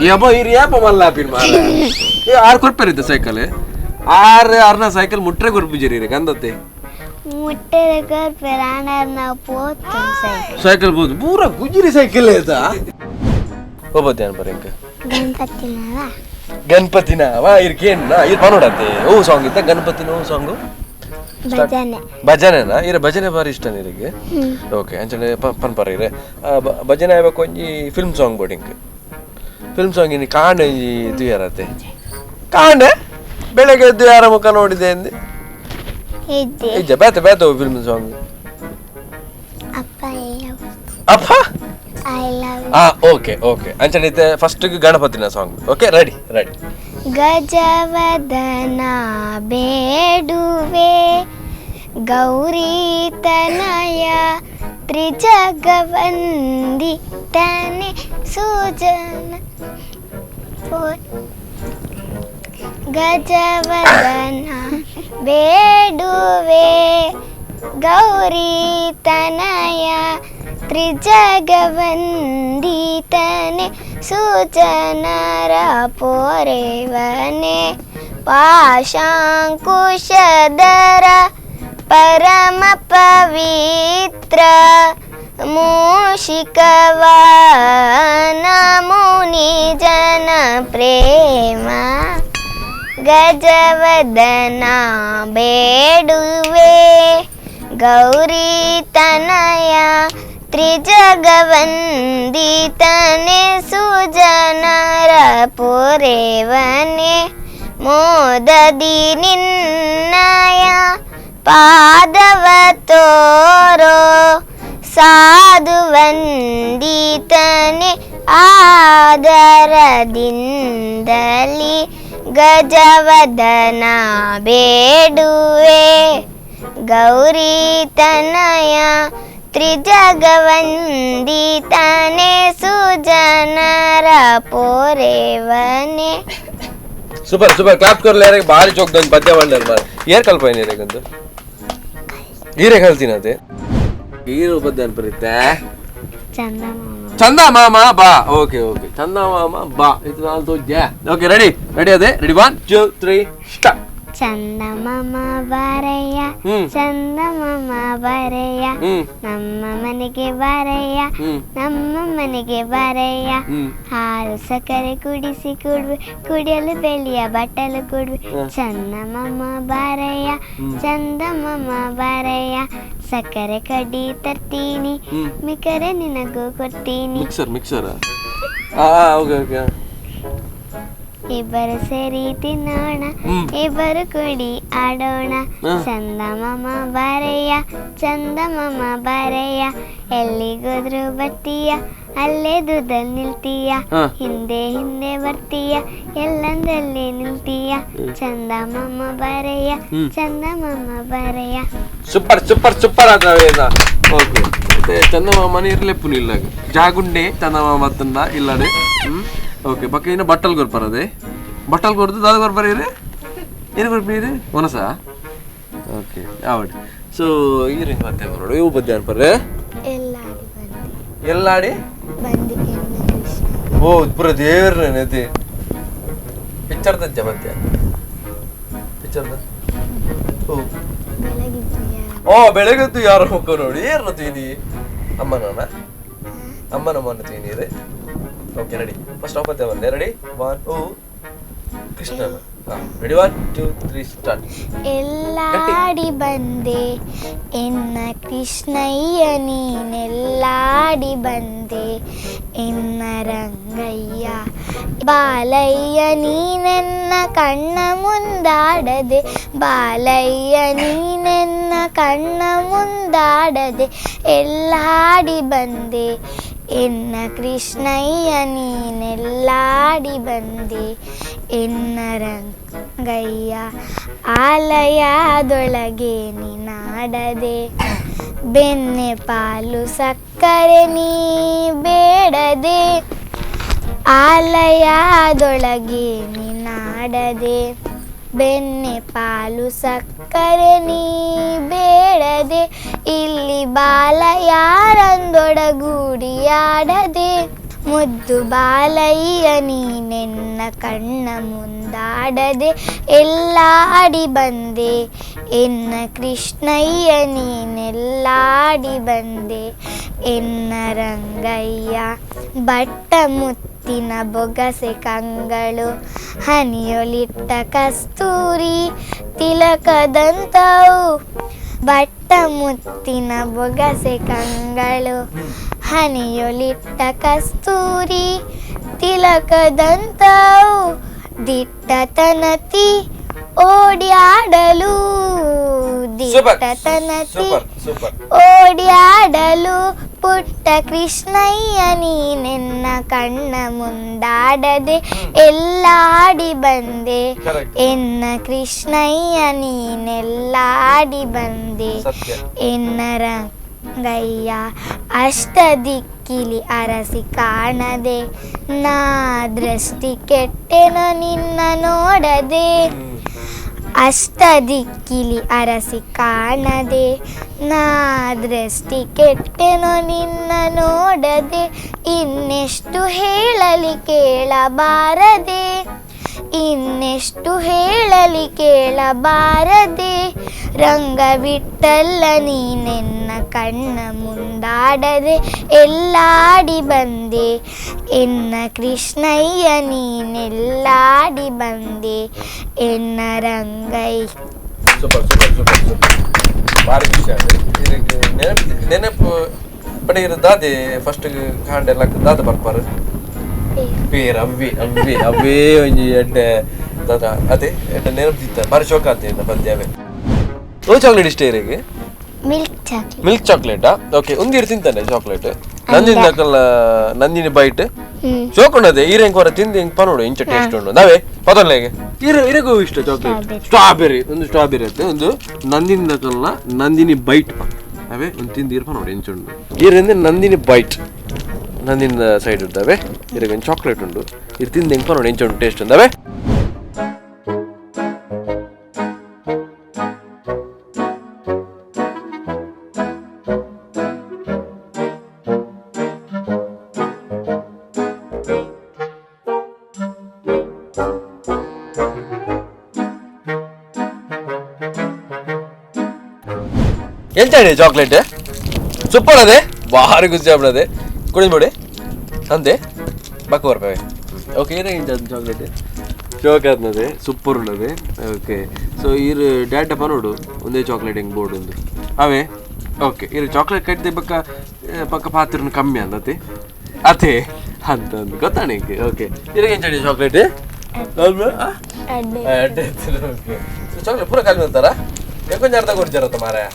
ಯಬ್ಬ ಇರು ಯಾಪ ಮಲ್ಲ ಆಪಿನ್ ಮಾರ ಆರು ಕೊರ್ಪೇರಿದ್ದ ಸೈಕಲ್ ಆರು ಆರ್ನ ಸೈಕಲ್ ಮುಟ್ರೆ ಕೊರ್ಪಿಜಾರಿ ಇರಕ್ಕೆ ಅಂದತ್ತೆ ಮುಟ್ಟೆ ಕೊರ್ಪೇರು ಆಂಡಾರ್ ನಾವು ಪೋತು ಸೈಕಲ್ ಸೈಕಲ್ ಬೋದು ಪೂರ ಗುಜಿರಿ ಸೈಕಲ್ ಆಯ್ತಾ ಒಬ್ಬತ್ತೆ ಅನ್ಪರ ಇಂಕ ಗಣಪತಿನವ ಗಣಪತಿನ ವಾ ಇರ್ಕೇನ್ ಇರ್ ಪನೋಡತ್ತೆ ಓ ಸಾಂಗ್ ಇತ್ತ ಗಣಪತಿನ ಓ ಸಾಂಗು ಭಜನೆ ಭಜನೆನಾ ಇರ ಭಜನೆ ಬಾರಿ ಇಷ್ಟ ನಿನಗೆ ಓಕೆ ಅಂಚನೆ ಪನ್ಪರ ಇರೆ ಭಜನೆ ಆಯ್ಬೇಕು ಒಂಜಿ ಫಿಲ್ಮ್ ಸಾಂಗ್ ಬೋಡಿಂಗ್ ಫಿಲ್ಮ್ ಸಾಂಗ್ ಇನ್ನು ಕಾಂಡೆ ಒಂಜಿ ತುಯರತ್ತೆ ಕಾಂಡೆ ಬೆಳಗ್ಗೆ ಎದ್ದು ಯಾರ ಮುಖ ನೋಡಿದೆ ಅಂದೆ ಇದ್ದೆ ಇಜ್ಜ ಬೇತೆ ಬೇತೆ ಫಿಲ್ಮ್ ಸಾಂಗ್ ಅಪ್ಪ ಅಪ್ಪ I love ಆ ಓಕೆ ಓಕೆ ಅಂಚನೆ ಫಸ್ಟ್ ಗಣಪತಿನ song okay ready ready ಗಜವದನ ಬೇಡುವೆ ಗೌರಿ ತನಯ ತ್ರಿಜಗವಂದಿತನೆ ಸುಜನ ಗಜವದನ ಬೇಡುವೆ ಗೌರಿ ತನಯ ತ್ರಿಜಗವಂದಿತನೆ ಸುಜನರ ಪೋರೆವನೆ ಪಾಶಾಂಕುಶಧರ ಪರಮ ಪವಿತ್ರ ಮೂಷಿಕವಾನ ಮುನಿ ಜನ ಪ್ರೇಮ ಗಜವದನ ಬೇಡುವೆ ಗೌರಿ ತನಯ ತ್ರಿಜಗವಂದಿತನೆ ಸುಜನರ ಪುರೇವನೆ ಮೋದದಿ ನಿನ್ನಯ ಪಾದವ ತೋರೋ ಸಾಧುವಂದಿತನೆ ಆದರದಿಂದಲಿ ಗಜವದನ ಬೇಡುವೆ ಗೌರಿ ತನಯ ತ್ರಿಜಗವಂದಿತನೆ ಸುಜನರ ಪೋರೆವನೆ. Super super clap ಕೊರ್ಲೆ ಭಾರಿ ಚೋಕ್ದೊಂದು ಪದ್ಯ ಬಂಡಲ್ ಮಾರ ಏರ್ ಕಲ್ಪೈನ ಇರೇಗಂದು ಈರೇ ಕಲ್ತೀನಿ ಅದೇ ಈರು ಪದ್ಯ ಅನ್ಪರಿತ್ತೆ ಚಂದ ಮಾಮ ಬಾ ಓಕೆ ಓಕೆ ಚಂದ ಮಾಮ ಬಾ ಇದು ನಾನು ತೋಜ್ಜೆ okay ready ready ಅದೇ ರೆಡಿ 1 2 3 ಸ್ಟಾರ್ಟ್. ಚಂದ ಮಾಮ ಬಾರಯ್ಯ ಚಂದ ಮಾಮ ಬಾರಯ್ಯ ನಮ್ಮ ಮನೆಗೆ ಬಾರಯ್ಯ ನಮ್ಮ ಮನೆಗೆ ಬಾರಯ್ಯ ಹಾಲು ಸಕ್ಕರೆ ಕುಡಿಸಿ ಕುಡುವೆ ಕುಡಿಯಲು ಬೆಳೆಯ ಬಟ್ಟಲು ಕೊಡುವೆ ಚಂದ ಮಾಮ ಬಾರಯ್ಯ ಚಂದ ಮಾಮ ಬಾರಯ್ಯ ಸಕ್ಕರೆ ಕಡ್ಡಿ ತರ್ತೀನಿ ಮಿಕ್ಕರೆ ನಿನಗೂ ಕೊಡ್ತೀನಿ. Mixer mixer okay okay ಇಬ್ಬರು ಸೇರಿ ತಿನ್ನೋಣ ಇಬ್ಬರು ಕೂಡಿ ಆಡೋಣ ಚಂದ ಮಾಮ ಬಾರಯ್ಯ ಚಂದ ಮಾಮ ಬಾರಯ್ಯ ಎಲ್ಲಿಗೋದ್ರು ಬರ್ತೀಯ ಅಲ್ಲೇ ದೂದಲ್ಲಿ ನಿಲ್ತೀಯ ಹಿಂದೆ ಹಿಂದೆ ಬರ್ತೀಯ ಎಲ್ಲಂದಲ್ಲೇ ನಿಲ್ತೀಯ ಚಂದ ಮಾಮ ಬಾರಯ್ಯ ಚಂದ ಮಾಮ ಬಾರಯ್ಯ. Super super super ಆದ ಓಕೆ. ಚಂದಮಾಮನ ಇರ್ಲೆಪ್ಪುನು ಇಲ್ಲ ಜಾಗುಂಡೆ ಚಂದಮಾಮ ಬತ್ತಂದ ಇಲ್ಲಡೆ. ಓಕೆ ಬಕ್ಕ ಇನ್ನು ಬಟ್ಟಲ್ ಕೊರ್ಪರದೆ ಬಟ್ಟಲ್ ಕೊರ್ದು ದಾದ ಕೊರ್ಪರ ಇರು ಏನು ಕೊರ್ಪೀರು ಒನಸ. ಓಕೆ ಆವಡ್. ಸೊ ಈರು ಮತ್ತೆ ಬರೋಡು ಇವು ಬದ್ದೆ ಅನ್ಪರ್ರೆ ಎಲ್ಲಾಡಿ ಬಂದಿ. ಓ ಪೂರ ದೇವ್ರ ನೆನತಿ ಪಿಕ್ಚರ್ ತಜ್ಜ ಮತ್ತೆ ಪಿಕ್ಚರ್. ಓ ಓ ಬೆಳಗ್ಗೆದ್ದು ಯಾರು ಮುಖ ನೋಡಿ ಏರ್ನ ತೀನಿ ಅಮ್ಮನ ಅಮ್ಮನ ಅಮ್ಮನ ತೀನಿ. Okay ready first of ಮತ್ತೆ ಬಂದೆ ರೆಡಿ 1 2 ಕೃಷ್ಣನ. Ready 1 2 3 start. ಎಲ್ಲಾಡಿ ಬಂದೆ ಎನ್ನ ಕೃಷ್ಣಯ್ಯ ನೀನೆಲ್ಲಾಡಿ ಬಂದೆ ಎನ್ನ ರಂಗಯ್ಯ ಬಾಲಯ್ಯ ನೀನೆನ್ನ ಕಣ್ಣ ಮುಂದಾಡದೆ ಬಾಲಯ್ಯ ನೀನೆನ್ನ ಕಣ್ಣ ಮುಂದಾಡದೆ ಎಲ್ಲಾಡಿ ಬಂದೆ ಎನ್ನ ಕೃಷ್ಣಯ್ಯ ನೀನೆಲ್ಲಾಡಿ ಬಂದೆ ಎನ್ನ ರಂಗಯ್ಯ ಆಲಯದೊಳಗೆ ನೀನಾಡದೆ ಬೆನ್ನೆ ಪಾಲು ಸಕ್ಕರೆ ನೀ ಬೇಡದೆ ಆಲಯದೊಳಗೆ ನೀನಾಡದೆ ಬೆನ್ನೆ ಪಾಲು ಸಕ್ಕರೆ ನೀ ಬೇಡದೆ ಇಲ್ಲಿ ಬಾಲ ಯಾರಂದೊಡಗೂಡಿಯಾಡದೆ ಮುದ್ದು ಬಾಲಯ್ಯ ನೀನೆನ್ನ ಕಣ್ಣ ಮುಂದಾಡದೆ ಎಲ್ಲಾಡಿ ಬಂದೆ ಎನ್ನ ಕೃಷ್ಣಯ್ಯ ನೀನೆಲ್ಲಾಡಿ ಬಂದೆ ಎನ್ನ ರಂಗಯ್ಯ ಬಟ್ಟ ಮುತ್ತಿನ ಬೊಗಸೆ ಕಂಗಳು ಹನಿಯೊಲಿಟ್ಟ ಕಸ್ತೂರಿ ತಿಲಕದಂತವು ಬಟ್ಟ ಮುತ್ತಿನ ಬೊಗಸೆ ಕಂಗಳು ಹನಿಯೊಲಿಟ್ಟ ಕಸ್ತೂರಿ ತಿಲಕದಂತವು ದಿಟ್ಟತನತಿ ಓಡಿಯಾಡಲು ದಿಟ್ಟತನತಿ ಓಡಿಯಾಡಲು ಪುಟ್ಟ ಕೃಷ್ಣಯ್ಯ ನೀನೆನ್ನ ಕಣ್ಣ ಮುಂದಾಡದೆ ಎಲ್ಲಾಡಿ ಬಂದೆ ಎನ್ನ ಕೃಷ್ಣಯ್ಯ ನೀನೆಲ್ಲಾಡಿ ಬಂದೆ ಎನ್ನ ರಂಗಯ್ಯ ಅಷ್ಟ ದಿಕ್ಕಿಲಿ ಅರಸಿ ಕಾಣದೆ ನಾ ದೃಷ್ಟಿ ಕೆಟ್ಟೆನೋ ನಿನ್ನ ನೋಡದೆ ಅಷ್ಟ ದಿಕ್ಕಿಲಿ ಅರಸಿ ಕಾಣದೆ ನಾ ದೃಷ್ಟಿ ಕೆಟ್ಟೆನೋ ನಿನ್ನ ನೋಡದೆ ಇನ್ನೆಷ್ಟು ಹೇಳಲಿ ಕೇಳಬಾರದೆ ಇನ್ನೆಷ್ಟು ಹೇಳಲಿ ಕೇಳಬಾರದೆ ರಂಗವಿಟ್ಟಲ್ಲ ನೀನೆನ್ನ ಕಣ್ಣ ಮುಂದಾಡದೆ ಎಲ್ಲಾಡಿ ಬಂದೆ ಎನ್ನ ಕೃಷ್ಣಯ್ಯ ನೀನೆಲ್ಲಾಡಿ ಬಂದೆ ಎನ್ನ Rangayya. Super super super super ಭಾರಿ ಖುಷಿ ಆಯ್ತು. ಇದಕ್ಕೆ ನೆನಪು ನೆನಪು ಬಟ್ ದಾದೆ ಫಸ್ಟ್ ಕಾಂಡೆಲ್ಲ ದಾದ ಬರ್ಪಾರು ಪೇರ್ ಅವ್ವೆ ಅವ್ವೆ ಅವೇ ಒಂಜಿ ಎಡ್ಡೆ ದಾದ ಅದೇ ಎಡ್ಡೆ ನೆನಪು ಭಾರಿ ಶೋಕ ಆತ ಪದ್ಯ ಅವೇ. ಓ ಚಾಕ್ಲೇಟ್ ಇಷ್ಟ ಇರಿಗೆ? Milk chocolate. Milk ಚಾಕ್ಲೇಟಾ? Okay ಒಂದಿರು ತಿಂತಾನೆ ಚಾಕ್ಲೇಟ್ ನಂದಿನ ದಾಕಲ್ಲ ನಂದಿನಿ ಬೈಟ್ ಶೋಕೊಂಡದೆ ಈರೆಂಗ್ ಹೊರ ತಿಂದು ಹೆಂಗ್ ಪನೋಡು ಇಂಚ ಟೇಸ್ಟ್ ಉಂಡು ನಾವೇ ಪದನ್ಲೇಗೆ ಇರ ಇರಗೂ ಇಷ್ಟ ಚಾಕ್ಲೇಟ್ ಸ್ಟ್ರಾಬೆರಿ ಒಂದು ಸ್ಟ್ರಾಬೆರಿ ಅತ್ತೆ ಒಂದು ನಂದಿನಿ ದಾಕಲ್ಲ ನಂದಿನಿ ಬೈಟ್ ಅವೇ ಒಂದು ತಿಂದು ಇರ್ಪ ನೋಡಿ ಇಂಚ ಉಂಡು ಈರಿಂದ ನಂದಿನಿ ಬೈಟ್ ನಂದಿನ ಸೈಡ್ ಉಂಟವೆ ಇರಗ ಒಂದು ಚಾಕ್ಲೇಟ್ ಉಂಡು ಇರ್ ತಿಂದು ಹೆಂಗ್ ನೋಡಿ ಇಂಚ ಉಂಟು ಟೇಸ್ಟ್ ಉಂಡವೆ. ಎಂತ ಹೇಳಿ ಚಾಕ್ಲೇಟ್ ಸೂಪರ್ ಅದೇ ಭಾರಿ ಖುಷಿ ಆಗ್ಬಿಡದೆ ಕುಡಿದ್ ನೋಡಿ ಅಂದೆ ಬಕ್ಕ ಬರ್ಪವೆ. ಓಕೆ ಏನಾಗಿ ಚಾಕ್ಲೇಟ್ ಶೋಕ್ ಆದ್ನದೆ ಸೂಪರ್ ಉಳ್ಳದೆ. ಓಕೆ ಸೊ ಇರು ಡ್ಯಾಡ ಪನೋಡು ಒಂದೇ ಚಾಕ್ಲೇಟ್ ಹೆಂಗೆ ಬೋರ್ಡ್ ಒಂದು ಅವೇ. ಓಕೆ ಇರು ಚಾಕ್ಲೇಟ್ ಕಟ್ಟಿದೆ ಬಕ್ಕ ಪಕ್ಕ ಪಾತ್ರ ಕಮ್ಮಿ ಅಂದತೆ ಅದೇ ಅಂತ ಒಂದು ಗೊತ್ತಾಣೆ. ಓಕೆ ಇರಗೆ ಎಂತ chocolate okay chocolate ಪೂರ ಕಮ್ಮಿ ಅಂತಾರ ಕೊಂಚ ಅರ್ಧ ಕೊಡ್ತಿರತ್ತ ಮಾರಾಯ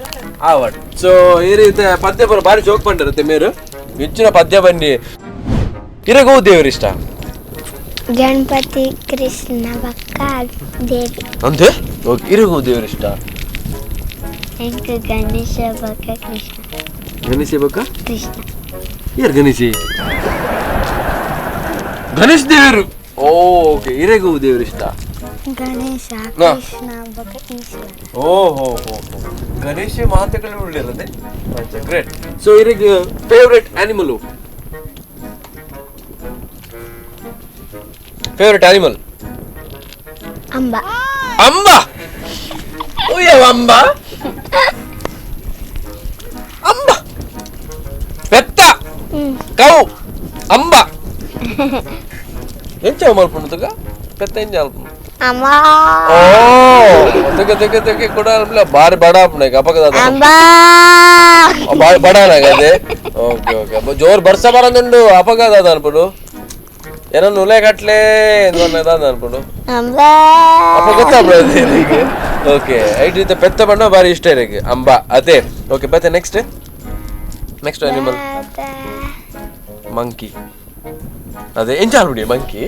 ಆವಟ್. ಸೊ ಈ ರೀತಿ ಪದ್ಯ ಬರೋ ಭಾರಿ ಜೋಕ್ ಪಂಡಿರುತ್ತೆ ಮೇರು ಹೆಚ್ಚಿನ ಪದ್ಯ ಬನ್ನಿ. ಇರಗೋ ದೇವರು ಇಷ್ಟ? ಗಣಪತಿ ಕೃಷ್ಣ ಬಕ್ಕ ದೇವಿ ಅಂತೆ. ಓಕೆ ಇರಗೋ ದೇವರು ಇಷ್ಟ? ಗಣೇಶ ಬಕ್ಕ ಕೃಷ್ಣ. Ganesha ಬೊಕ್ಕ ಕೃಷ್ಣ. ಯಾರು ಗಣೇಶ? ಗಣೇಶ್ ದೇವರು. ಓಕೆ, ಇರೆಗೂ ದೇವರು ಇಷ್ಟ? ಗಣೇಶ, ಕೃಷ್ಣ ಬೊಕ್ಕ ಈಶ್ವರ. ಓ ಹೋ ಹೋ ಹೋ, ಗಣೇಶ ಮಾತುಗಳು ಉಳ್ಳಿರದೆ. ಗ್ರೇಟ್. ಸೊ ಇರೆಗ್ favourite animal? Favourite animal? ಅಂಬ. ಅಂಬ? ಓಯ್ ಅಂಬ ಅಂಬ ಪೆತ್ತ ಕೌ ಅಂಬ ಎಂಚ ಮಲ್ಪುಂಡು ಪೆತ್ತ ಎಂಚ ಅಲ್ಪುಂಡು? ಅಮ್ಮ. ಓ ತೆಗೆ ತೆಗೆ ತೆಗೆ ಕೂಡ ಅಲ್ಪಲ ಬಾರಿ ಬಡ ಆಪುಂಡು ಅಪಗದ ಅಂಬ ಬಡನಾಗದೆ. ಓಕೆ ಓಕೆ, ಜೋರ್ ಬರ್ಸ ಬರಂದುಂಡು ಅಪಗದ ಅನ್ಪುಂಡು. ಏನೋ ನುಲೆ ಕಟ್ಲೆ ಅನ್ಪುಂಡು ಅಪ್ಪ ಗೊತ್ತಾಗ್ಬಿಡೋದು. ಓಕೆ, ಐಟ್ ಇತ್ತ ಪೆತ್ತ ಬಣ್ಣ ಬಾರಿ ಇಷ್ಟ ಇರಕ್ಕೆ ಅಂಬ ಅದೇ. ಓಕೆ, ಮತ್ತೆ next next animal? Monkey. ಅದೇ ಎಂಚ ಆಲ್ಬಿಡಿ ಮಂಕಿ?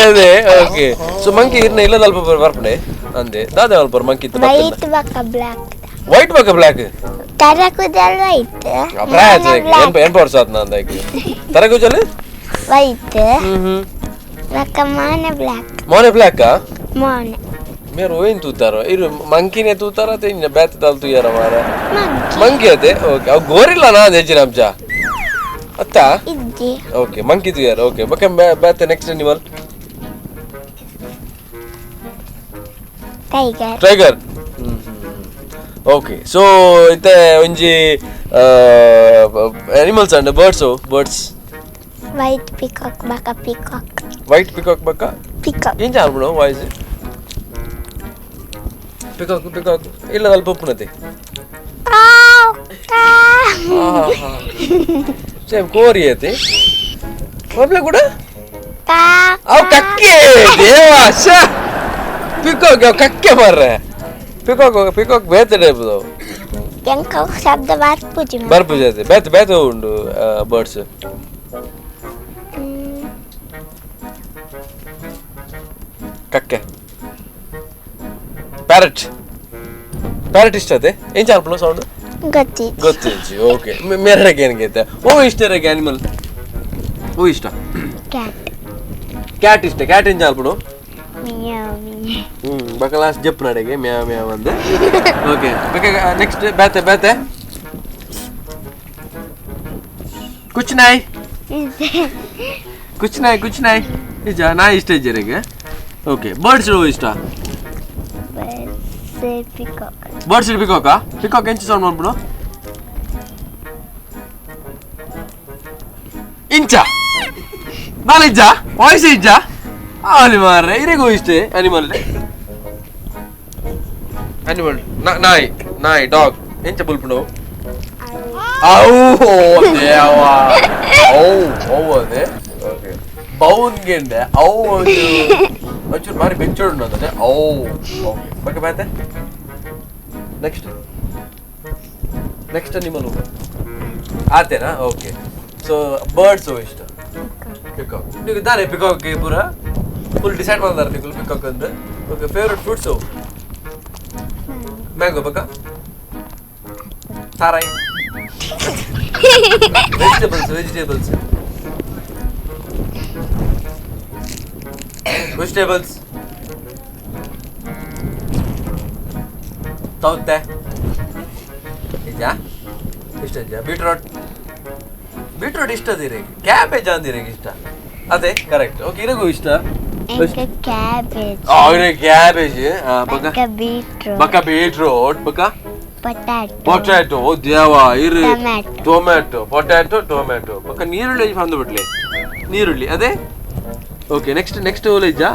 ಅದೇ. Okay, so monkey ಇರ್ನ ಇಲ್ಲ ಅಲ್ಪ ಬರ್ಪಣೆ ಅಂದೆ ದಾದೆ ಅಲ್ಪ ಮಂಕಿ ಇತ್ತು. ವೈಟ್ ಬಕ್ಕ ಬ್ಲಾಕ್? ವೈಟ್ ಬಕ್ಕ ಬ್ಲಾಕ್ ತರಕುಜಲ್ ವೈಟ್. ಎನ್ಪ ಎನ್ಪ ವರ್ಷ ಆತ್ ನಂದಾಕಿ ತರಕುಜಲ್ ವೈಟ್ ಬಕ್ಕ ಮಾನೆ ಬ್ಲಾಕ್. ಮೋನೆ ಬ್ಲಾಕ್? ಮೋನೆ ಮೇರು ಓಯ್ ತೂತಾರ ಇರು ಮಂಕಿನೇ ತೂತಾರ ತೆಂಜ ಬ್ಯಾತ್ ದಾಲ್ ತೂಯಾರ ಮಾರ ಮಂಕಿ ಅದೇ. ಓಕೆ, ಅವು ಗೋರಿಲ್ಲ ನಾ ಹೆಚ್ಚಿನ ಅಂಶ ಅತ್ತ ಇದ್ದಿ. Okay, monkey ತೂಯಾರ. ಓಕೆ, ಬಕ್ಕ ಬ್ಯಾತ್ next animal? Tiger. Tiger. Okay, so ಇತ್ತೆ ಒಂಜಿ animals and birds. Birds white peacock ಬಕ್ಕ peacock. White peacock ಬಕ್ಕ ಪಿಕಾಕ್. ಎಂಚ ಆಲ್ಪುಂಡು voice? Peacock peacock ಇಲ್ಲ ಅಲ್ಪ ಉಪ್ಪುನತೆ ಸೇಮ್ ಕೋರಿ ಐತಿ ಒಬ್ಳೆ ಕೂಡ ಅವು ಕಕ್ಕೆ ದೇವಾ ಶ ಪಿಕಾಕ್ ಅವು ಕಕ್ಕೆ ಮಾರ್ರೆ. ಪಿಕಾಕ್ ಪಿಕಾಕ್ ಬೇತೆ ಟೈಪ್ ಅವು. ಎಂಕ ಶಬ್ದ ಬರ್ಪುಜಿ ಬರ್ಪುಜಿ ಅದೇ ಬೇತೆ ಬೇತೆ ಉಂಡು ಬರ್ಡ್ಸ್. ಕಕ್ಕೆ ಪ್ಯಾರೆಟ್. ಪ್ಯಾರೆಟ್ ಇಷ್ಟ ಅದೇ ಎಂಚ ಆಲ್ಪುಂಡು ಸೌಂಡ್? ಗೊತ್ತಿ ಗೊತ್ತಿಜ್ಜಿ. ಓಕೆ, ಮೇರೆಗೆ ಏನಗೈತೆ? ಓ ಇಷ್ಟ ಇರಗೆ ಆನಿಮಲ್? ಓ ಇಷ್ಟ ಕ್ಯಾಟ್. ಕ್ಯಾಟ್ ಇಷ್ಟ. ಕ್ಯಾಟ್ ಎಂಚ ಆಲ್ಪುಂಡು? ಮಿಯಾವ್ ಮಿಯಾವ್. ಬಕ ಲಾಸ್ಟ್ ಜಪ್ ನಡೆಗೆ ಮ್ಯಾವ್ ಮ್ಯಾವ್ ಅಂದೆ. ಓಕೆ, ಬಕ ನೆಕ್ಸ್ಟ್ ಬೇತೆ ಬೇತೆ ಕುಚ್ ನಾಯಿ ಕುಚ್ ನಾಯಿ ಕುಚ್ ನಾಯಿ ನಿಜ ನಾಯಿ ಇಷ್ಟ ಇಜ್ಜರಿಗೆ. ಓಕೆ, ಬರ್ಡ್ಸ್ ಇಷ್ಟ? Peacock. Birds ಪಿಕಾಕಾ? Peacock ಎಂಚ ಸೌಂಡ್ ಮಾಡ್ಬಿಡು? ಇಂಚ ನಾನಿಜ್ಜ ವಾಯ್ಸ್ ಇಜ್ಜ ಅಲ್ಲಿ ಮಾರ್ರೆ ಇರೆಗೂ ಇಷ್ಟೇ ಅನಿಮಲ್. ಅನಿಮಲ್ ನಾಯಿ ನಾಯಿ ಡಾಗ್ ಎಂಚ ಬುಲ್ಪುಂಡು? ಅವು ದೇವಾ ಅವು ಅವು ಅದೇ. ಓಕೆ, ಬೌನ್ಗೆಂಡೆ ಅವು ಒಂಚೂರು ಬಾರಿ ಬೆಚ್ಚೋಡು ಅಂದ್ರೆ ಅವು. ಓಕೆ, ಬಕ್ಕೆ ಬಾತೆ next next animal ಆತೇನಾ? Okay, so birds ಇಷ್ಟ ಪಿಕಾಕ್. ನೀವು ಇದ್ದಾನೆ ಪಿಕಾಕ್ ಪೂರ ಫುಲ್ ಡಿಸೈಡ್ ಮಾಡಿದಾರೆ ನೀವು ಪಿಕಾಕ್ ಅಂದ್ರೆ. Okay, favourite fruits? Mango ಬಕ್ಕ ಸಾರಾಯಿ. Vegetables vegetables vegetables ತೌತೆ ನಿಜ ಇಷ್ಟ ನಿಜ. ಬೀಟ್ರೋಟ್ ಬೀಟ್ರೋಟ್ ಇಷ್ಟ ಅದೀರಿ. ಕ್ಯಾಬೇಜ್ ಅಂದಿರಿ ಇಷ್ಟ ಅದೇ ಕರೆಕ್ಟ್. ಓಕೆ, ಇರಗೂ ಇಷ್ಟ ಕ್ಯಾಬೇಜ್. ಕ್ಯಾಬೇಜ್ ಬಕ್ಕ ಬೀಟ್ರೋಟ್ ಬಕ್ಕ ಬೀಟ್ರೋಟ್ ಬಕ್ಕ ಪೊಟ್ಯಾಟೊ ಪೊಟ್ಯಾಟೊ ದೇವಾ ಇರು tomato potato tomato ಬಕ್ಕ ನೀರುಳ್ಳಿ ಬಂದು ಬಿಡ್ಲಿ ನೀರುಳ್ಳಿ ಅದೇ. Okay, next next ಓಲೇಜಾ?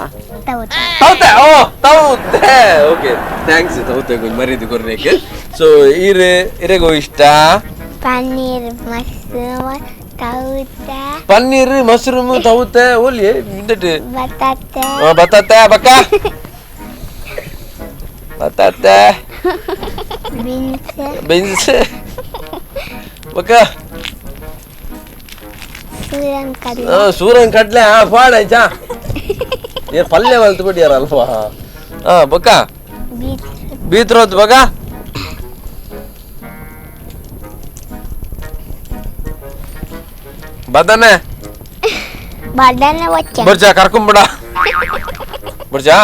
ತೌತೆ. ಓ ತೌತೆ. ಓಕೆ, thanks ತೌತೆ ಮರ್ಯಾದೆ ಕೊರ್ನೇಕೆ. ಸೊ ಇರೆ ಇರೆಗೋ ಇಷ್ಟ ಪನ್ನೀರ್ ಮಶ್ರೂಮ್ ತೌತೆ. ಪನ್ನೀರ್ ಮಶ್ರೂಮ್ ತೌತೆ ಓಲಿ ಇಂದಟ್ ಬಟಾಟೆ ಬಟಾಟೆ ಬಕ್ಕ ಬಟಾಟೆ ಬೀನ್ಸ್ ಬೀನ್ಸ್ ಬಕ್ಕ ಸೂರನ್ ಕಡಲೆ. ಸೂರನ್ ಕಡಲೆ ಪಾಡಾಯ್ತಾ ಏ ಪಲ್ಯ ಮಲ್ತು ಬಿಟ್ಟಿಯಾರ ಅಲ್ವಾ? ಹಾಂ ಬಕ್ಕ ಬೀಟ್ರೋಟ್ ಬಕ್ಕ ಬದನೆ ಬದನೆ ವಚ್ಚ ಬರ್ಜಾ ಕರ್ಕೊಂಬಿಡ ಬರ್ಜಾ.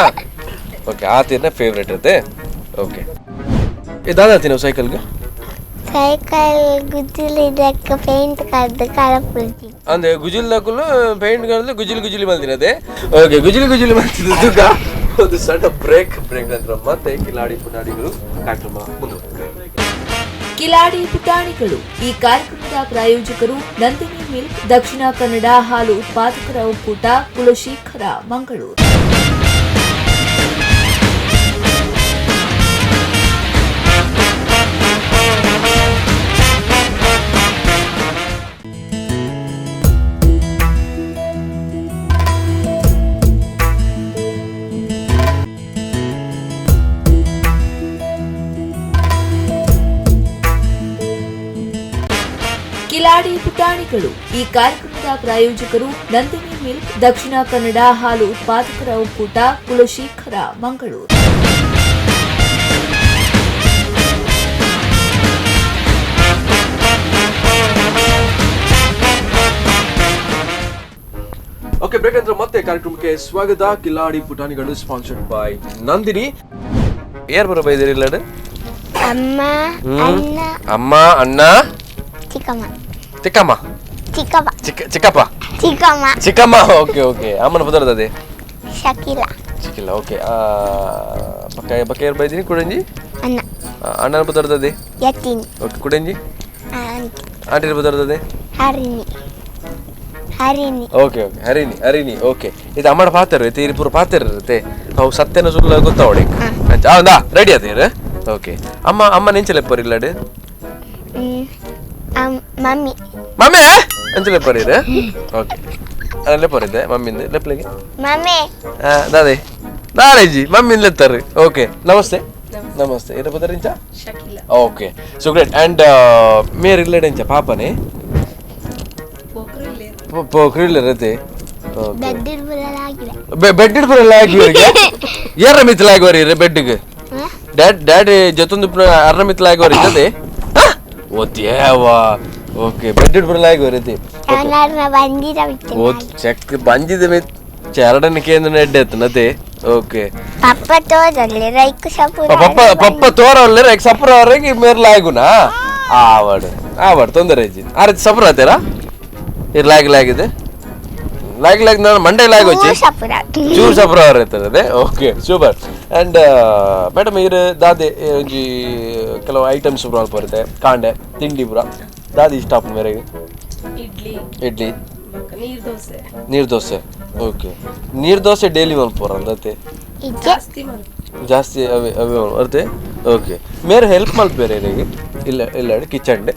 ಓಕೆ ಆತಿನ ಫೇವ್ರೇಟ್ ಅದೇ. ಓಕೆ ದಾದಾ ತಿನ್ನೋ ಸೈಕಲ್ಗೆ? ಸೈಕಲ್ ಗುಜ್ಜುಲಿ ಇದಕ್ಕೆ ಪೇಂಟ್ ಕದ್ದು ಕಲಪುಜಿ ಅಂದ್ರೆ ಗುಜಿಲ್ ದಾಕುಲು ಪೇಂಟ್ ಕದ್ದು ಗುಜಿಲ್ ಗುಜಿಲಿ ಮಲ್ದಿನ ಅದೇ. ಓಕೆ ಗುಜಿಲಿ ಗುಜಿಲಿ ಮಲ್ತಿದ್ದುಗ ಒಂದು ಸಣ್ಣ ಬ್ರೇಕ್, ಬ್ರೇಕ್ ನಂತರ ಮತ್ತೆ ಕಿಲಾಡಿ ಪುಟಾಣಿಗಳು ಕಾರ್ಯಕ್ರಮ ಮುಂದುವರೆಯುತ್ತೆ. ಕಿಲಾಡಿ ಪುಟಾಣಿಗಳು ಈ ಕಾರ್ಯಕ್ರಮದ ಪ್ರಾಯೋಜಕರು ನಂದಿನಿ ಮಿಲ್ಕ್, ದಕ್ಷಿಣ ಕನ್ನಡ ಹಾಲು ಉತ್ಪಾದಕರ ಒಕ್ಕೂಟ, ಕುಲಶೇಖರ, ಮಂಗಳೂರು. ಕಿಲಾಡಿ ಪುಟಾಣಿಗಳು ಈ ಕಾರ್ಯಕ್ರಮದ ಪ್ರಾಯೋಜಕರು ನಂದಿನಿ ಮಿಲ್ಕ್, ದಕ್ಷಿಣ ಕನ್ನಡ ಹಾಲು ಉತ್ಪಾದಕರ ಒಕ್ಕೂಟ, ಕುಲಶೇಖರ, ಮಂಗಳೂರು. ಓಕೆ ಬ್ರೇಕ್ ನಂತರ ಮತ್ತೆ ಕಾರ್ಯಕ್ರಮಕ್ಕೆ ಸ್ವಾಗತ. ಕಿಲಾಡಿ ಪುಟಾಣಿಗಳು ಸ್ಪಾನ್ಸರ್ಡ್ ಬೈ ನಂದಿನಿ. ಯಾರು ಬರೋ ಬೈದಿರಿ ಇಲ್ಲಡೆ? ಅಮ್ಮ, ಅಣ್ಣ, ಅಮ್ಮ, ಅಣ್ಣ, ಚಿಕ್ಕಮ್ಮ, ಚಿಕ್ಕಮ್ಮ, ಚಿಕ್ಕಪ್ಪ, ಚಿಕ್ಕ ಚಿಕ್ಕಪ್ಪ, ಚಿಕ್ಕಮ್ಮ, ಚಿಕ್ಕಮ್ಮ. ಓಕೆ ಓಕೆ ಅಮ್ಮನ ಪುದರ್ದದೆ? ಶಕೀಲ. ಚಿಕ್ಕಿಲ್ಲ. ಓಕೆ ಪಕ್ಕ ಪಕ್ಕ ಯಾರು ಬೈದಿನಿ? ಕುಡಂಜಿ ಅಣ್ಣ. ಅಣ್ಣನ ಪುದರ್ದದೆ? ಯತಿನ್. ಓಕೆ ಕುಡಂಜಿ? ಆಂಟಿ. ಆಂಟಿನ ಪುದರ್ದದೆ? Harini. Harini. Okay okay Harini, Harini. Okay ಇದು ಅಮ್ಮನ ಪಾತ್ರ ಇರುತ್ತೆ, ಇದು ಪೂರ ಪಾತ್ರ ಇರುತ್ತೆ. ಅವು ಸತ್ಯನ ಸುಳ್ಳು ಗೊತ್ತಾವಳಿ ಹೌದಾ? ರೆಡಿ ಅದೇರು? ಓಕೆ ಅಮ್ಮ, ಅಮ್ಮ ನೆಂಚಲೆಪ್ಪರ್ ಇಲ್ಲಡು? ಮಮ್ಮಿ. ಮಮ್ಮಿ ಅಂಚಲೆಪ್ಪರ್ ಇದೆ. ಓಕೆ ಲೆಪ್ಪರ್ ಇದೆ ಮಮ್ಮಿಂದ ಲೆಪ್ಲಿಗೆ. ಮಮ್ಮಿ ದಾದೆ ದಾಲೇಜಿ ಮಮ್ಮಿಂದ ಲೆತ್ತಾರೆ. ಓಕೆ ನಮಸ್ತೆ. ನಮಸ್ತೆ. ಇರ ಪದರಿಂಚ? Shakeela. Okay so great. And ಮೇರ್ ಇಲ್ಲಡೆ ಇಂಚ ಪಾಪನೆ ಪೋಕ್ರಿಲ್ಲ ಇರುತ್ತೆ. ಬೆಡ್ ಇರ್ಬಲಾಗಿಲ್ಲ. ಬೆಡ್ ಇಡ್ಬರಲ್ಲ ಆಗಿ ಏರ ಮಿತ್ತಲಾಗಿ ಇರ ಬೆಡ್ಗೆ? ಡ್ಯಾಡ್ ಡ್ಯಾಡಿ ಜೊತೊಂದು ಅರ್ರ ಮಿತ್ತಲಾಗಿ ಇದ್ದದೆ ಓ ದೇವಾ. ಓಕೆ ಬೆಡ್ ಇಡ್ಬರಲ್ಲ ಆಗಿ ಬರುತ್ತೆ. ಬಂದಿರ. ಓ ಚೆಕ್ ಬಂದಿದೆ ಮಿತ್ ಚರಡನ ಕೇಂದ್ರ ಎಡ್ಡೆ ಆಯ್ತು. ಓಕೆ ಪಪ್ಪ ತೋರಲ್ಲೆ ರೈಕು ಸಪುರ. ಪಪ್ಪ ಪಪ್ಪ ತೋರಲ್ಲೆ ರೈಕ್ ಸಪುರ ಅವರಿಗೆ ಮೇರ್ಲ ಆಗುನಾ? ಆವಡು ಆವಡು ತೊಂದರೆ ಐಜಿ ಆರೆ ಸಪುರ ಆತೇರಾ ಇರ್ ಲಾಗ್ ಲಾಗಿದೆ ಲಾಗ್ ಲಾಗ್ ನಾನು ಮಂಡೆ ಲಾಗ್ వచ్చి ಚೂರು ಸಪುರ ಅವ್ರ ಇರ್ತದೆ. Okay super. And madam ಇರು ದಾದೆ ಒಂಜಿ ಕೆಲವು ಐಟಮ್ಸ್ ಪೂರ ಅಲ್ಪ ಬರುತ್ತೆ ಕಾಂಡೆ ತಿಂಡಿ ಪೂರ ದಾದಿ ಇಷ್ಟ ಆಪುಂಡು ಮೇರೆಗೆ? ಇಡ್ಲಿ. ಇಡ್ಲಿ, ನೀರ್ ದೋಸೆ. ನೀರು ದೋಸೆ. ಓಕೆ ನೀರು ದೋಸೆ ಡೈಲಿ ಮಲ್ಪೋರ ಅಂದತೆ? ಜಾಸ್ತಿ ಮಲ್ಪ. ಜಾಸ್ತಿ ಅವೇ ಅವೇ ಅರ್ತೆ. ಓಕೆ ಮೇರೆ ಹೆಲ್ಪ್ ಮಲ್ಪೇರೆ ಇರೆಗೆ ಇಲ್ಲ ಇಲ್ಲ ಕಿಚನ್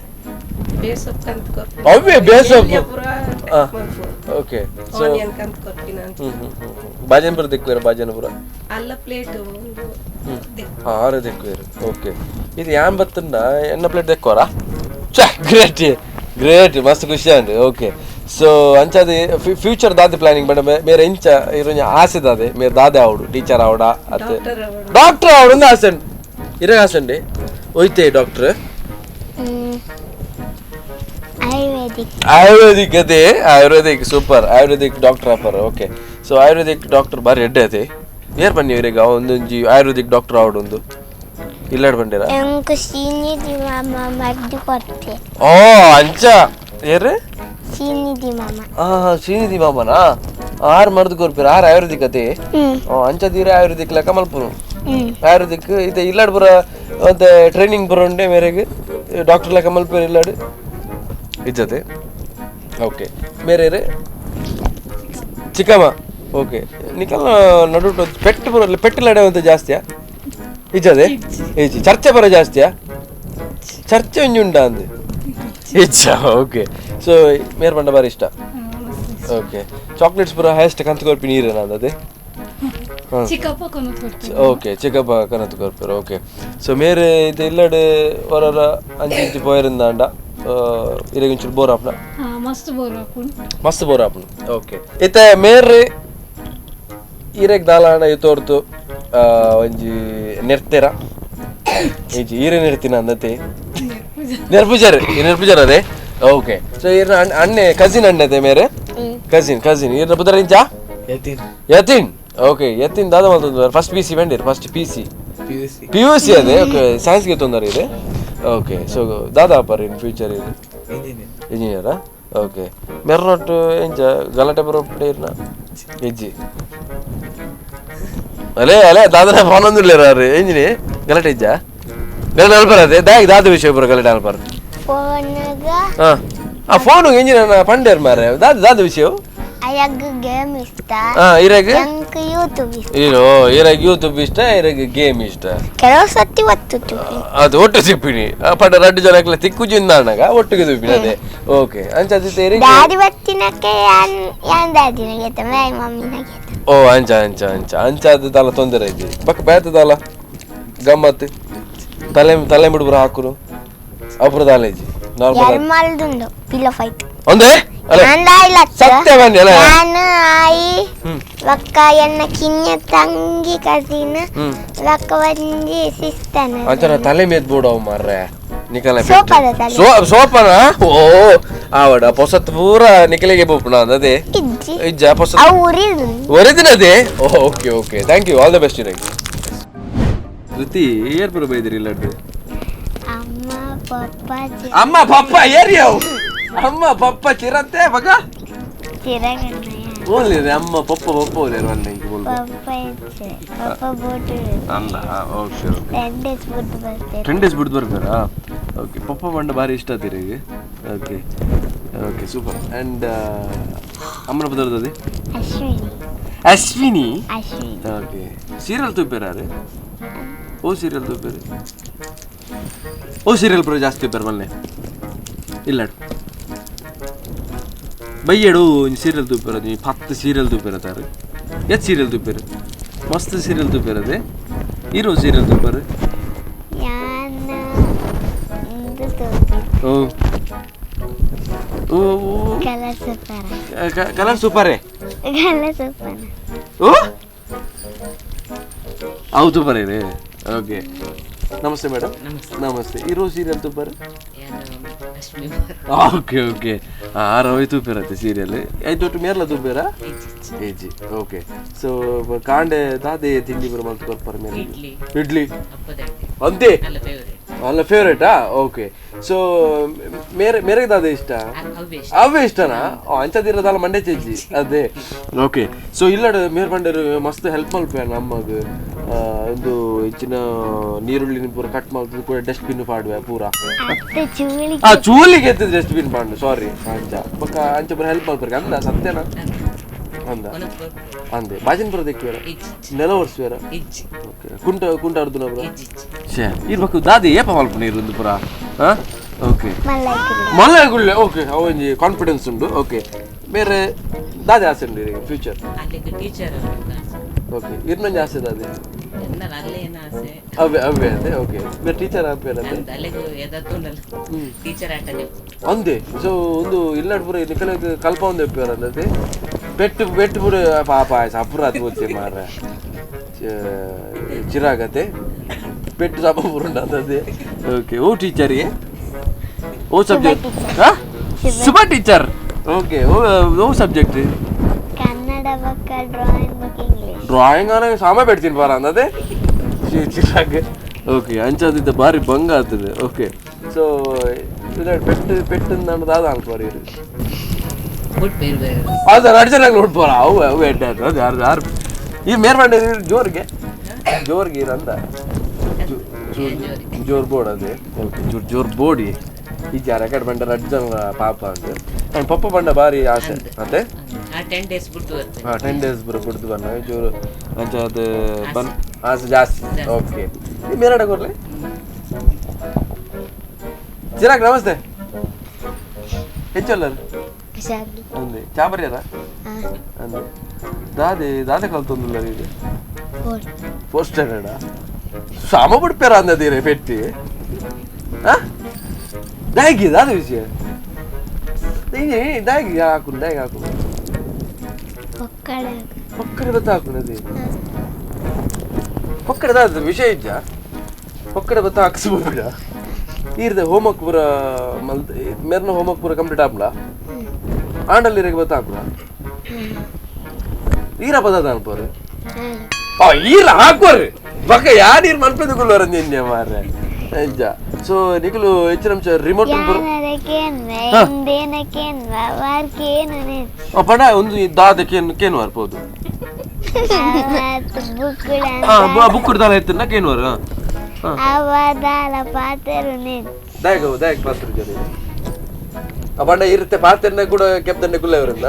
ಬೇಸೊಪ್ಪು ಕಂತ್ ಕೊರ್ಪಿನ. ಅವೇ ಬೇಸೊಪ್ಪು. Okay so onion ಕಂತ್ ಕೊರ್ಪಿನ. ಬಾಜನ್ ಪುರ ದಿಕ್ಕುವೇರ? ಬಾಜನ್ ಪುರ ಅಲ್ಲ ಪ್ಲೇಟ್ ಆರು ದಿಕ್ಕುವೇರು. ಓಕೆ ಇದು ಯಾನ್ ಬತ್ತಂಡ ಎನ್ನ ಪ್ಲೇಟ್ ದೆಕ್ಕೋರಾ? ಛ ಗ್ರೇಟ್ ಗ್ರೇಟ್ ಮಸ್ತ್ ಖುಷಿ ಅಂಡ್. ಓಕೆ ಸೊ ಅಂಚಾದ ಫ್ಯೂಚರ್ ದಾದೆ ಪ್ಲಾನಿಂಗ್ ಮೇಡಮ್? ಮೇರೆ ಇಂಚ ಇರೋಂಜ ಆಸೆ ದಾದೆ ಮೇರೆ ದಾದೆ ಆವಡು? ಟೀಚರ್ ಆವಡ ಅತ್ತೆ ಡಾಕ್ಟರ್ ಆವಡು ಒಂದು ಆಸೆ ಉಂಟು. ಇರ ಆಸೆ ಉಂಡೆ ಒಯ್ತೆ ಡಾಕ್ಟರ್? ಆಯುರ್ವೇದಿಕ್. ಆಯುರ್ವೇದಿಕ್ ಅದೇ Ayurvedic super. Ayurvedic doctor offer. Okay so Ayurvedic doctor ಬಾರಿ ಎಡ್ಡೆ ಅದೇ. ಏರ್ ಬನ್ನಿ ಇವರಿಗೆ ಒಂದೊಂಜಿ ಆಯುರ್ವೇದಿಕ್ ಡಾಕ್ಟರ್ ಆವಡು ಒಂದು ಇಲ್ಲಾಡ್ ಬಂಡಿರಾ? ಎಂಕು ಸೀನಿದಿ ಮಾಮ ಮದ್ದು ಕೊರ್ತೆ. ಓ ಅಂಚ ಏರ್ ಸೀನಿದಿ ಮಾಮ. ಶ್ರೀನಿಧಿ ಮಾಮನಾ? ಆರು ಮರ್ದು ಕೊರ್ಪಿರ ಆರು ಆಯುರ್ವೇದಿಕ್ ಅದೇ. ಅಂಚ ತೀರ ಆಯುರ್ವೇದಿಕ್ ಲೆಕ್ಕ ಮಲ್ಪುನು ಆಯುರ್ವೇದಿಕ್ ಇದು ಇಲ್ಲಾಡ್ ಬರ ಮತ್ತೆ ಟ್ರೈನಿಂಗ್ ಬರೋಂಡೆ ಮೇರೆಗೆ ಡಾಕ್ಟರ್ ಲೆಕ್ಕ ಮಲ್ಪೇರು ಇಲ್ಲಾಡು ಇಜ್ಜತೆ. ಓಕೆ ಮೇರೆ ಚಿಕ್ಕಮ್ಮ. ಓಕೆ ನಿಕಲ್ ನಡುಟು ಪೆಟ್ಟು ಬರೋ ಪೆಟ್ಟು ಲಡೆ ಅಂತ ಜಾಸ್ತಿಯಾ ಇಜ್ಜದೆ? ಇಜ್ಜಿ ಚರ್ಚೆ ಬರೋ ಜಾಸ್ತಿಯಾ? ಚರ್ಚೆ ಒಂಜಿ ಉಂಡಾ ಅಂದು ಇಜ್ಜ. ಓಕೆ ಸೊ ಮೇರ್ ಬಂಡ ಬಾರಿ ಇಷ್ಟ. ಓಕೆ ಚಾಕ್ಲೇಟ್ಸ್ ಪೂರ ಹೈಯೆಸ್ಟ್ ಕಂತು ಕೊರ್ಪಿ ನೀರೇನ ಅದೇ? ಚಿಕ್ಕಪ್ಪ ಕೊನತ್ ಕೊರ್ಪಿ. ಓಕೆ ಚಿಕ್ಕಪ್ಪ ಕನತ್ ಕೊರ್ಪೇರು. ಓಕೆ ಸೊ ಮೇರೆ ಇದು ಇಲ್ಲಡೆ ಹೊರರ ಅಂಚಿ ಇಂಚಿ ಪೋಯರಿಂದಾಂಡ ಇರೆಗ್ ಒಂಚೂರು ಬೋರ್ ಆಪುನ? ಮಸ್ತ್ ಬೋರ್ ಆಪುಂಡು. ಮಸ್ತ್ ಬೋರ್ ಆಪುಂಡು. ಓಕೆ ಇತ್ತೆ ಮೇರೆ ಇರೆಗ್ ದಾಲಾಂಡ ತೋರ್ತು ಒಂಜಿ ನೆರ್ತೆರ ಇಜ್ಜಿ? ಈರೆ ನೆರ್ತಿನ ಅಂದತೆ ನೆರ್ಪುಜಾರ್ ನೆರ್ಪುಜಾರ್ ಅದೇ. ಓಕೆ So ಇರ್ನ ಅಣ್ಣೆ ಕಸಿನ್ ಅಣ್ಣೆ ಮೇರೆ ಕಸಿನ್ ಕಸಿನ್ ಇರ್ನ ಪುದರ್ ಇಂಚಾ ಯತಿನ್. ಯತಿನ್ ಓಕೆ ಯತಿನ್ ದಾದ ಮಲ್ತೊಂದು first P C ಬಂದಿರ್ first P C P U C. P U C ಅದೇ ಓಕೆ ಸೈನ್ಸ್ಗೆ ತೊಂದರೆ ಇದೆ ಓಕೆ ಸೊ ದಾದಾ ಅಪ್ಪರ್ ಇನ್ ಫ್ಯೂಚರ್ ಇದು ಇಂಜಿನಿಯರ್. ಇಂಜಿನಿಯರಾ ಓಕೆ ಮೆರ್ನೊಟ್ಟು ಎಂಚ ಗಲಾಟೆ ಬರೋ ಇರ್ನ ಇಜ್ಜಿ ಅಲೇ ಅಲೇ ದಾದನ ಫೋನ್ ಒಂದಿಲ್ಲ ಎಂಜಿನಿ ಗಲಾಟೆ ಇಜ್ಜಾ ಗಲಾಟೆ ಅಲ್ಪರ ಅದೇ ದಾಯಿ ದಾದ ವಿಷಯ ಬರೋ ಗಲಾಟೆ ಅಲ್ಪರ್ ಫೋನ್ಗ ಹಾಂ ಆ ಫೋನು ಇಂಜಿನ ಪಂಡೇರ್ ಮಾರೆ ದಾದ ದಾದ ವಿಷಯ ಅಯ್ಯಗ್ ಗೇಮ್ ಇಷ್ಟ. ಹಾಂ ಇರಾಗ ನಂಗೆ ಯೂಟ್ಯೂಬ್ ಇಷ್ಟ. ಇರೋ ಇರಾಗ ಯೂಟ್ಯೂಬ್ ಇಷ್ಟ ಇರಾಗ ಗೇಮ್ ಇಷ್ಟ. ಕೆಲವು ಸತಿ ಒತ್ತು ತೂಪಿ. ಅದು ಒಟ್ಟು ಸಿಪ್ಪಿನಿ ಪಂಡ ರಡ್ಡು ಜನಕ್ಲೆ ತಿಕ್ಕು ಜಿಂದಾಣಗ ಒಟ್ಟಿಗೆ ತುಪ್ಪಿನಿ ಅದೇ ಓಕೆ ಅಂಚ ಅದಿತ್ತೆ ದಾದಿ ಬತ್ತಿನಕ್ಕೆ ಯಾನ್ ಯಾನ್ ದಾದಿನ ಗೆತ್ತ ಮೈ ಮಮ್ಮಿನ ಗೆತ್ತ. ಓ ಅಂಚ ಅಂಚ ಅಂಚ ಅಂಚ ಅದು ದಾಲ ತೊಂದರೆ ಇದ್ದಿ ಬಕ್ ಬೇತದಲ್ಲ ಗಮ್ಮತ್ ತಲೆ ತಲೆ ಬಿಡ್ಬುರ ಹಾಕುನು ಅಪುರ ದಾಲೇಜಿ ನಾರ್ಮಲ್ ಯಾರು ಮಲ್ದುಂಡು ಪಿಲ್ಲೋ ಫೈಟ್. ಒಂದೇ ಅಲ್ಲ ನಾನ್ ಇಲ್ಲ. ಸತ್ಯ ಬನ್ನಿ ಅಲ್ಲ. ನಾನು ಆಯಿ ಬಕ್ಕ ಎನ್ನ ಕಿನ್ಯ ತಂಗಿ ಕಸಿನ್ ಬಕ್ಕ ಒಂಜಿ ಸಿಸ್ತನ. ಅಂಚನ ತಲೆ ಮೇದ್ ಬೋಡವು ಮಾರ್ರೆ ನಿಕಲ ಸೋಪದ ತಲೆ. ಸೋಪನ ಓ ಆವಡ ಪೊಸತ್ ಪೂರ ನಿಕಲಿಗೆ ಬೋಪುಣ ಅದೇ ಇಜ್ಜಿ. ಇಜ್ಜ ಪೊಸತ್ ಅವು ಉರಿದು. ಒರಿದಿನದೇ okay okay thank you all the best ಇರಕ್ಕೆ. ಕೃತಿ ಏರ್ ಪುರ ಬೈದಿರಿ ಇಲ್ಲಡ್ದು? ಅಮ್ಮ ಪಪ್ಪ. ಅಮ್ಮ ಪಪ್ಪ ಏರಿಯವು ಅಮ್ಮ ಪಪ್ಪ ಚಿರತೆ ಮಗ ಚಿರಗಣ್ಣಯ್ಯ. ಓನ್ಲಿ ಅಮ್ಮ ಪಪ್ಪ ಪಪ್ಪ ಓಲೇರು ಅಲ್ಲ ಇಂಕ ಬೋಲ್. ಪಪ್ಪ ಇচ্ছে ಪಪ್ಪ ಬೋಟು. ಅಲ್ಲ okay okay 10 days ಬಿಟ್ಟು ಬರ್ತೇನೆ. 10 ಡೇಸ್ ಬಿಟ್ಟು ಬರ್ತಾರಾ ಓಕೆ ಪಪ್ಪ ಬಂಡ ಭಾರಿ ಇಷ್ಟ ಆತೀರಿ ಈಗ okay okay super and ಅಮ್ಮನ ಪದರದದೆ ಅಶ್ವಿನಿ. ಅಶ್ವಿನಿ ಅಶ್ವಿನಿ ಓಕೆ ಸೀರಿಯಲ್ ತೂಪೇರಾರೆ ಓ ಸೀರಿಯಲ್ ತೂಪೇರು ಓ ಸೀರಿಯಲ್ ಪೂರ ಜಾಸ್ತಿ ತೂಪೇರು ಮೊನ್ನೆ ಇಲ್ಲ ಬೈಯಡು ಒಂಜಿ ಸೀರಿಯಲ್ ತೂಪೇರ ನೀ ಪತ್ತು ಸೀರಿಯಲ್ ತೂಪೇರ ತಾರು ಎತ್ ಸೀರಿಯಲ್ ತೂಪೇರು ಮಸ್ತ್ ಸೀರಿಯಲ್ ತೂಪೇರದೆ ಹೀರೋ ಸೀರಿಯಲ್ ತೂಪೇರು ಯಾನ್ ಇಂದು ತೂಪಿ. ಓ ಓ colour super. Colour ಸೂಪರೇ colour super. ಓ ಅವು ಸೂಪರ್ ಇದೆ ಓಕೆ ನಮಸ್ತೆ ಮೇಡಮ್. ನಮಸ್ತೆ ಹೀರೋ ಸೀರಿಯಲ್ ತೂಪರ್ ಓಕೆ ಓಕೆ ಆರು ಅವೆ ತೂಪೇರತ್ತೆ ಸೀರಿಯಲ್ ಐದು ಒಟ್ಟು ಮೇರ್ಲ ತೂಪೇರಾ AG okay so ಕಾಂಡೆ ದಾದೆ ತಿಂಡಿ ಬರ ಮಲ್ತು ಕೊರ್ಪರ್ ಮೇರೆ ಇಡ್ಲಿ. ಇಡ್ಲಿ ಅಂತೆ ಅಲ್ಲ ಫೇವ್ರೇಟಾ ಓಕೆ ಸೊ ಮೇರೆ ಮೇರೆಗೆ ದಾದೆ ಇಷ್ಟ ಅವೇ ಇಷ್ಟನಾ ಅಂಚದಿರೋದಲ್ಲ ಮಂಡೆ ಚೇಜಿ ಅದೇ ಓಕೆ ಸೊ ಇಲ್ಲಡ ಮೇರ್ ಬಂಡರು ಮಸ್ತ್ ಹೆಲ್ಪ್ ಮಲ್ಪೆ ನಮ್ಮಗ್ ಒಂದು ಹೆಚ್ಚಿನ ನೀರುಳ್ಳಿ ಪೂರ ಕಟ್ ಮಾಡ್ತದೆ ಕೂಡ ಡಸ್ಟ್ಬಿನ್ ಪಾಡುವೆ ಪೂರ ಅತ್ತೆ ಚೂಳಿ. ಆ ಚೂಲಿಗೆ ಎತ್ತಿದ ಡಸ್ಟ್ಬಿನ್ ಪಾಂಡು ಸಾರಿ ಅಂಚ ಬೊಕ್ಕ ಅಂಚ ಪೂರ ಹೆಲ್ಪ್ ಮಲ್ಪರ್ಗೆ ಅಂದ ಸತ್ಯನಾ ಅಂದ ಅಂದೆ ಬಾಜಿನ ಪುರ ದೆಕ್ಕುವೆರ ನೆಲ ಒರ್ಸುವೆರ ಓಕೆ ಕುಂಟ ಕುಂಟ ಅರ್ದುನ ಪುರ ಶೇ ಇರ್ಬೇಕು ದಾದಿ ಏಪ ಮಲ್ಪ ನೀರು ಪುರ ಹಾ ಓಕೆ ಮಲ್ಲೈಕುಳ್ಳಿ. ಮಲ್ಲ ಓಕೆ ಅವೊಂಜಿ ಕಾನ್ಫಿಡೆನ್ಸ್ ಉಂಟು ಓಕೆ ಬೇರೆ ದಾದೆ ಆಸೆ ಉಂಟು ಈಗ ಫ್ಯೂಚರ್ ಅಲ್ಲಿಗೆ ಟೀಚರ್. ಓಕೆ ಇರ್ನೊಂಜಿ ಆಸೆ ದಾದೆ ಅಲ್ಲೇ ಏನು ಆಸೆ ಅವೇ ಅವೇ ಅದೇ ಓಕೆ ಬೇರೆ ಟೀಚರ್ ಆಪೇರತ್ತೆ ಅಲ್ಲಿಗೆ ಎದತ್ತುಂಡಲ್ಲ ಟೀಚರ್ ಆಟನೆ ಅಂದೆ ಸೊ ಒಂದು ಇಲ್ಲಡ್ ಪೂರ ನಿಕಲ ಕಲ್ಪ ಒಂದು ಎಪ್ಪೇರ ಅಂದತೆ ಪೆಟ್ಟು ಪೆಟ್ಟು ಪೂರ ಪಾಪ ಸಪುರ ಅದು ಗೊತ್ತೇ ಮಾರ ಚಿರಾಗತೆ ಪೆಟ್ಟು ಸಪ ಪೂರ ಉಂಟು ಅಂದತೆ ಓಕೆ ಓ ಟೀಚರ್ಗೆ ಓ ಸಬ್ಜೆಕ್ಟ್ ಹಾ ಶುಭ ಟೀಚರ್ ಓಕೆ ಓ ಓ ಸಬ್ಜೆಕ್ಟ್ ಕನ್ನಡ ಬಕ್ಕ ಡ್ರಾಯಿಂಗ್ ಬಕ್ಕ ಇಂಗ್ಲಿಷ್ ಡ್ರಾಯಿಂಗ್ ಅನ್ನ ಸಾಮ పెಡ್ತೀನಿ ಬಾರ ಅಂದದೆ ಚಿರಾಗ್ ಓಕೆ ಅಂಚಾದಿದ್ದ ಭಾರಿ ಭಂಗ ಆಗ್ತದೆ ಓಕೆ ಸೊ ಇಲ್ಲ ಪೆಟ್ಟು ಪೆಟ್ಟು ನಾನು ದಾದ ಅನ್ಕೋರಿ ಗುಡ್ ಬೇರೆ ಬೇರೆ ಅದು ಅಡ್ಜನಾಗ ನೋಡ್ಬೋರ ಅವು ಅವು ಎಡ್ಡೆ ಅದು ಅದು ಯಾರು ಯಾರು ಈ ಮೇರ್ ಮಾಡಿ ಜೋರ್ಗೆ ಜೋರ್ಗೆ ಇರಂದ ಜೋರ್ ಬೋರ್ಡ್ ಅದೇ ಓಕೆ ಜೋರ್ ಜೋರ್ ಬೋಡಿ ಈ ಜಾರ ಕಡೆ ಬಂಡ ಅಡ್ಜನ ಪಾಪ ಅಂತ ಆ್ಯಂಡ್ ಪಪ್ಪ ಬಂಡ ಭಾರಿ ಆಸೆ ಅದೇ ಆ 10 ಡೇಸ್ ಬಿಟ್ಟು ಬರ್ತೇನೆ. ಹಾಂ 10 ಡೇಸ್ ಬರೋ ಬಿಡ್ದು ಬನ್ನ ಜೋರು ಅಂಚ ಅದು ಬನ್ ಆಸೆ ಜಾಸ್ತಿ ಓಕೆ ಈ ಮೇರಾಡ ಕೊರ್ಲೆ ಚಿರಾಗ್ ನಮಸ್ತೆ ಹೆಚ್ಚಲ್ಲ ಹುಷಾರಿ. ಅಂದೆ ಚಾ ಬರ್ಯಾರ ಅಂದೆ ದಾದೆ ದಾದೆ ಕಲ್ತೊಂದುಲ್ಲ ಇದು ಫೋರ್. ಫೋರ್ತ್ ಸ್ಟ್ಯಾಂಡರ್ಡಾ ಸಾಮ ಬಿಡ್ಪೇರ ಅಂದದೀರೆ ಪೆಟ್ಟಿ ಹಾ ದಾಗಿ ದಾದ ವಿಷಯ ದಾಗಿ ಹಾಕು ದಾಗಿ ಹಾಕು ಒಕ್ಕಡೆ. ಪಕ್ಕಡೆ ಬತ್ತ ಹಾಕುನದಿ ಪಕ್ಕಡೆ ದಾದ ವಿಷಯ ಇಜ್ಜ ಪಕ್ಕಡೆ ಬತ್ತ ಹಾಕಿಸ್ಬೋಡ ಈರ್ದ ಹೋಮ್ವರ್ಕ್ ಪೂರ ಮಲ್ತ್ ಮೇರ್ನ ಹೋಮ್ವರ್ಕ್ ಪೂರ ಕಂಪ್ಲೀಟ್ ಆಪುಂಡ ಆಂಡಲ್ಲಿ ಇರೆಗ್ ಗೊತ್ತಾಪುಂಡ ಈರ ಪದ ಅನ್ಪೋರು ಈರ ಹಾಕೋರು ಬಕ್ಕ ಯಾರು ನೀರು ಮನ್ಪೆದುಕೊಳ್ಳೋರ ನಿನ್ನೆ ಮಾರ್ರೆ ನಿಜ. ಸೊ ನಿಕಲು ಹೆಚ್ಚಿನ ಅಂಶ ರಿಮೋಟ್ ಪಡ ಒಂದು ದಾದ ಕೇನು ಕೇನು ಅರ್ಬೋದು ಬುಕ್ ದಾಲ ಎತ್ತನ್ನ ಕೇನುವರ್ ದಾಯಕ ದಾಯಕ ಪಾತ್ರ ಜೊತೆ ಪಂಡ ಇರುತ್ತೆ ಪಾತ್ರನ ಕೂಡ ಕೆಪ್ತಂಡೆ ಕುಲ್ಲವರಿಂದ.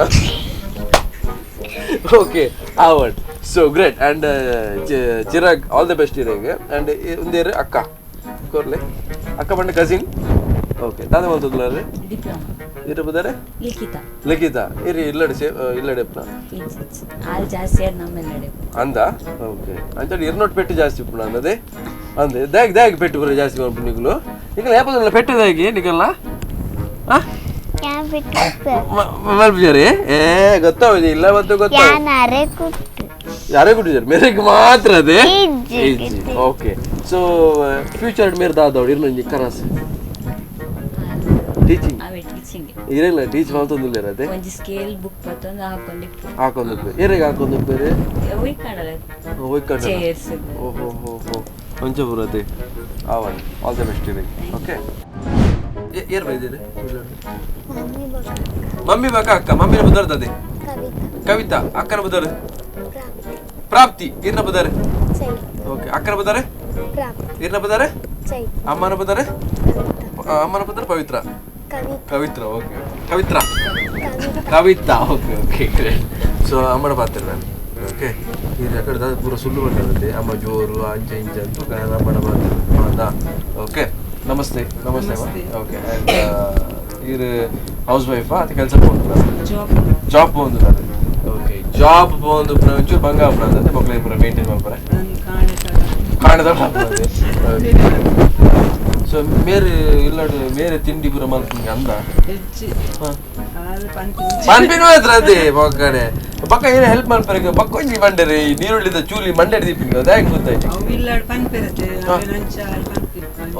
ಓಕೆ ಆವಡ್. So great and Chirag all the best ಇರೇಗ್. And ಒಂದೇರು ಅಕ್ಕ ಕೊರ್ಲೆ ಅಕ್ಕ ಬಂಡ ಕಸಿನ್. ಓಕೆ ದಾದ ಮಲ್ತುಲ್ಲಾರೆ ಡಿಪ್ಲೊಮಾ ಇರ ಬದಾರೆ ಲಿಖಿತ ಲಿಖಿತ ಇರಿ ಇಲ್ಲಡೆ ಸೇ ಇಲ್ಲಡೆ ಅಪ್ನ ಆಲ್ ಜಾಸ್ತಿ ಆರ್ ನಮ್ಮೆಲ್ಲಡೆ ಅಂದ. ಓಕೆ ಅಂಚ ಇರ್ನೋಟ್ ಪೆಟ್ಟು ಜಾಸ್ತಿ ಉಪ್ಪುನ ಅಂದದೆ ಅಂದೆ ದಾಗ್ ದಾಗ್ ಪೆಟ್ಟು ಪೂರ ಜಾಸ್ತಿ ಮಲ್ಪು ನಿಕುಲು ನಿಕಲ್ ಏಪದಲ್ಲ ಪೆಟ್ಟು ದಾಗಿ ನಿಕಲ್ನ ಆ ಮಲ್ಪುಜಾರಿ ಏ ಗೊತ್ತಾವಿದೆ ಇಲ್ಲ ಮತ್ತು ಗೊತ್ತಾವ ಯಾರೇ ಕೊಟ್ಟಿದ್ದಾರೆ ಮೇರೆಗೆ ಮಾತ್ರ ಅದೇ. Okay so future ಮೇರೆ ದಾದವಡು ಇರ್ನೊಂಜಿ ಕನಸು ಟೀಚಿಂಗ್ ಇರಲ್ಲ ಟೀಚ್ ಮಲ್ತೊಂದಿಲ್ಲ ಅದೇ ಒಂಜಿ ಸ್ಕೇಲ್ ಬುಕ್ ಪತ್ತೊಂದು ಹಾಕೊಂಡಿಪ್ಪು ಹಾಕೊಂಡಿಪ್ಪು ಏರೆಗೆ ಹಾಕೊಂಡಿಪ್ಪು ಒಯ್ ಚೇರ್ಸ್ ಓಹೋ ಹೋ ಹೋ ಒಂಚ ಅದೇ ಆವನ್ all the best ಇರಿ. ಓಕೆ ಏರ್ ಬೈದಿರಿ ಮಮ್ಮಿ ಬಾಕ ಅಕ್ಕ ಮಮ್ಮಿನ ಬುದರ್ದದೆ ಕವಿತಾ ಅಕ್ಕನ ಬುದರ್ ಪ್ರಾಪ್ತಿ ಇರ್ನ ಬುದಾರೆ. ಓಕೆ ಅಕ್ಕನ ಬುದಾರೆ ಇರ್ನ ಬುದಾರೆ ಅಮ್ಮನ ಬುದಾರೆ ಅಮ್ಮನ ಬುದಾರೆ Pavitra Kavitra. Okay Kavitra Kavitha. Okay okay great. So ಅಮ್ಮನ ಪಾತ್ರ ನಾನು. ಓಕೆ ಇದು ಅಕಡೆ ಪೂರ ಸುಳ್ಳು ಬಂದಿರುತ್ತೆ ಅಮ್ಮ ಜೋರು ಅಂಚೆ ಇಂಚೆ ಅಂತ ಅಮ್ಮನ ಪಾತ್ರ. Okay namaste namaste. Okay and ಇರು ಹೌಸ್ ವೈಫಾ ಅದು ಕೆಲಸ ಪೋಂದು ಜಾಬ್ ಪೋಂದು. ಓಕೆ ಜಾಬ್ ಪೋಂದು ಒಂಚೂರು ಬಂಗ ಆಪುನ ಅಂದ್ರೆ ಮಕ್ಕಳಿಗೆ ಪೂರ ಮೇಂಟೈನ್ ಮಾಡ್ತಾರೆ ಕಾಣದ. ಸೊ ಮೇರೆ ಇಲ್ಲಡು ಮೇರೆ ತಿಂಡಿ ಪೂರ ಮಲ್ಪುಂಗೆ ಅಂದ ಪನ್ಪಿನ ಮಾತ್ರ ಅದೇ ಬೊಕ್ಕಡೆ ಬೊಕ್ಕ ಏನು ಹೆಲ್ಪ್ ಮಲ್ಪರೆ ಬೊಕ್ಕ ಒಂಜಿ ಮಂಡೆರೆ ಈ ನೀರುಳ್ಳಿದ ಚೂಲಿ ಮಂಡೆ ದೀಪಿನ ಅದೇ ಗೊತ್ತಾಯ್ತು.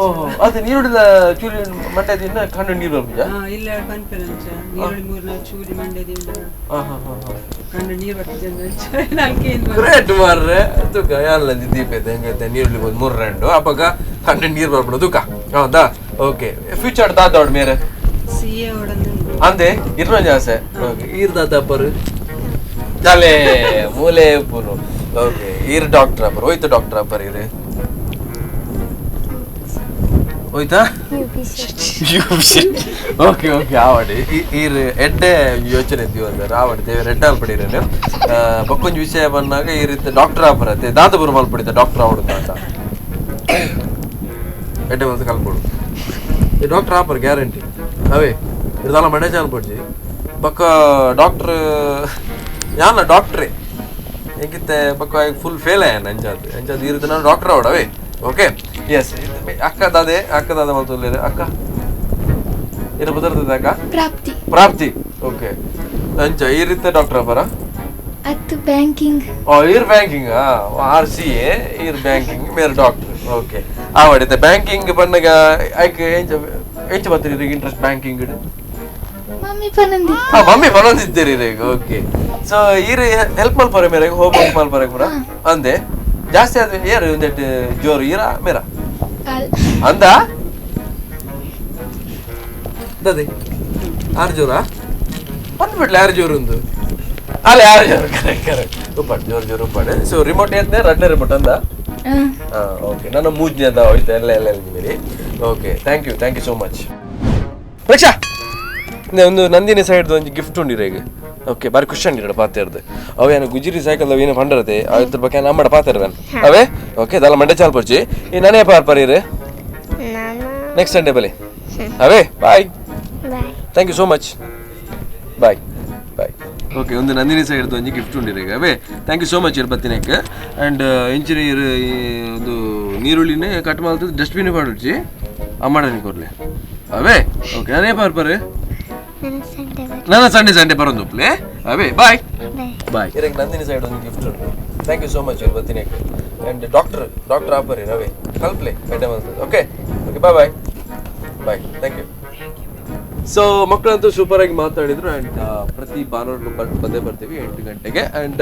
ಓಹೋ ಅದೇ ನೀರುಳ್ಳಿದ ಚೂಲಿ ಮಂಡೆ ದಿನ ಕಂಡು ನೀರು ಬರ್ಪುಜ ಗ್ರೇಟ್ ಮಾರ್ರೆ ತುಕ ಯಾಲ್ಲ ದೀಪ ಐತೆ ಹೆಂಗೈತೆ ನೀರುಳ್ಳಿ ಒಂದು ಮೂರು ರೆಂಡು ಅಪ್ಪಗ ಕಂಡು ನೀರು ಬರ್ಬಿಡು ತುಕ. ಹೌದಾ ಓಕೆ ಫ್ಯೂಚರ್ ದಾದವಡು ಮೇರೆ ಅಂದೆ ಇರ್ನೊಂಜಿ ಆಸೆ. ಓಕೆ ಈರ್ ದಾದಪ್ಪರು ಚಲೆ ಮೂಲೆ ಪುರು. ಓಕೆ ಈರ್ ಡಾಕ್ಟರ್ ಅಪ್ಪರು ಹೋಯ್ತು ಡಾಕ್ಟರ್ ಅಪ್ಪರ್ ಇರು ಹೋಯ್ತಾ. ಓಕೆ ಓಕೆ ಆವಡಿ ಈರ್ ಎಡ್ಡೆ ಯೋಚನೆ ಇದ್ದೀವಿ ಅಂದ್ರೆ ಆವಡಿ ದೇವರ ಎಡ್ಡೆ ಅಲ್ಪಡಿರೇನು ಬಕ್ಕೊಂಜಿ ವಿಷಯ ಬಂದಾಗ ಈ ರೀತಿ ಡಾಕ್ಟರ್ ಆಪರತ್ತೆ ದಾದಪುರ ಮಲ್ಪಡಿದ್ದೆ ಡಾಕ್ಟರ್ ಆವಡು ಅಂತ ಎಡ್ಡೆ ಬಂದು ಕಲ್ಪಡು ಈ ಡಾಕ್ಟರ್ ಆಪರ್ ಗ್ಯಾರಂಟಿ ಅವೇ ಇರ್ದಲ್ಲ ಮಣೆ ಅನ್ಪಡ್ಜಿ ಬಕ್ಕ ಡಾಕ್ಟ್ರ್ ಯಾನ ಡಾಕ್ಟ್ರೇ ಹೆಂಗಿತ್ತೆ ಬಕ್ಕ ಫುಲ್ ಫೇಲ್ ಆಯ್ಯ ಅಂಚಾದ್ ಅಂಚಾದ್ ಈ ರೀತಿ ನಾನು ಡಾಕ್ಟರ್ ಅವಡವೇ. ಓಕೆ ಎಸ್ ಅಕ್ಕ ದಾದೆ ಅಕ್ಕ ದಾದ ಮಲ್ತೊಲ್ಲೇರು ಅಕ್ಕ ಇರ ಬದರ್ತದೆ ಅಕ್ಕ ಪ್ರಾಪ್ತಿ ಪ್ರಾಪ್ತಿ. ಓಕೆ ಅಂಚ ಈ ರೀತಿ ಡಾಕ್ಟರ್ ಅಪರ ಅತ್ತು ಬ್ಯಾಂಕಿಂಗ್ ಓ ಇರ್ banking R C A ಇರ್ ಬ್ಯಾಂಕಿಂಗ್ ಮೇರೆ ಡಾಕ್ಟರ್. ಓಕೆ ಆವಡಿತೆ ಬ್ಯಾಂಕಿಂಗ್ ಪನ್ನಗ ಐಕ್ ಎಂಚ ಎಂಚ ಬತ್ತಿರಿ interest banking mummy ಪನಂದಿ mummy ಪನಂದಿದ್ದೀರಿ ಈಗ. ಓಕೆ ಸೊ ಈರು ಹೆಲ್ಪ್ ಮಲ್ಪರೆ ಮೇರೆ ಹೋಮ್ವರ್ಕ್ ಮಲ್ಪರೆ ಪೂರ ಅಂದೆ ಜಾಸ್ತಿ ಆದ್ರೆ ಏರು ಒಂದೆಟ್ಟು ಜೋರು ಈರ ಮೇರ ಅಂದ ದದೆ ಆರು ಜೋರಾ ಬಂದ್ಬಿಡ್ಲಿ ಆರು ಜೋರು ಒಂದು ಅಲ್ಲ ಯಾರು ಜೋರು ಕರೆಕ್ಟ್ ಕರೆಕ್ಟ್ ಉಪ್ಪಾಡು ಜೋರು ಜೋರು ಉಪ್ಪಾಡು. ಸೊ ರಿಮೋಟ್ ಏತ್ನೆ ರಡ್ಲೆ ರಿಮೋಟ್ ಅಂದ. ಹಾಂ ಓಕೆ ನನ್ನ ಮೂಜ್ನೆ ಅದ ಹೋಯ್ತು ಎಲ್ಲ ಎಲ್ಲ Mary. Okay thank you thank you so much. Raksha ಒಂದು ನಂದಿನಿ ಸೈಡ್ದು ಒಂಜಿ ಗಿಫ್ಟ್ ಉಂಡಿರ ಈಗ. ಓಕೆ ಬಾರಿ ಖುಷಿ ಅಂಡಿರ ಪಾತೆರ್ದು ಅವೇನು ಗುಜಿರಿ ಸೈಕಲ್ ಅವೇನು ಪಂಡರತೆ ಅದ್ರ ಬಗ್ಗೆ ನಮ್ಮಡ ಪಾತೆರ್ದನ್ ಅವೇ. ಓಕೆ ದಲ್ಲ ಮಂಡೆ ಚಾಲ್ ಪರ್ಚಿ ಈ ನಾನೇ ಪಾರ್ ಇರು ನೆಕ್ಸ್ಟ್ ಸಂಡೇ ಬಲಿ ಅವೇ. Bye thank you so much bye bye. Okay ಒಂದು ನಂದಿನಿ ಸೈಡ್ದು ಒಂಜಿ ಗಿಫ್ಟ್ ಉಂಡಿರ ಈಗ ಅವೇ. Thank you so much ಇರ್ ಬತ್ತಿನಕ್ಕೆ. ಆ್ಯಂಡ್ ಇಂಚಿನ ಒಂದು ನೀರುಳ್ಳಿನೇ ಕಟ್ ಮಾಡ್ತದೆ ಡಸ್ಟ್ಬಿನ್ ಪಾಡುಚ್ಚಿ ಅಮ್ಮಡನಿ ಕೊರ್ಲೆ ಅವೇ. ಓಕೆ ನಾನೇ ಪಾರ್ ಪರ್ ನನ್ನ ಸಂಡೇ ಸಂಡೇ ಬರೋದು ಪ್ಲೇ ಅವೇ. Bye bye. ಇರಕ್ಕೆ ನಂದಿನಿ ಸೈಡ್ ಒಂದು ಗಿಫ್ಟ್ ಉಂಟು. Thank you so much ಇರ್ ಬತ್ತಿನಕ್ಕೆ. And doctor doctor ಆಪರ್ ಅವೇ ಕಲ್ಪ್ಲೆ ಎಡ್ಡೆ ಬಂತದೆ. Okay okay bye bye. Bye, thank you. So ಮಕ್ಕಳಂತೂ ಸೂಪರ್ ಆಗಿ ಮಾತಾಡಿದ್ರು. ಆ್ಯಂಡ್ ಪ್ರತಿ ಭಾನುವಾರ ಬಂದೇ ಬರ್ತೀವಿ 8 ಗಂಟೆಗೆ. ಆ್ಯಂಡ್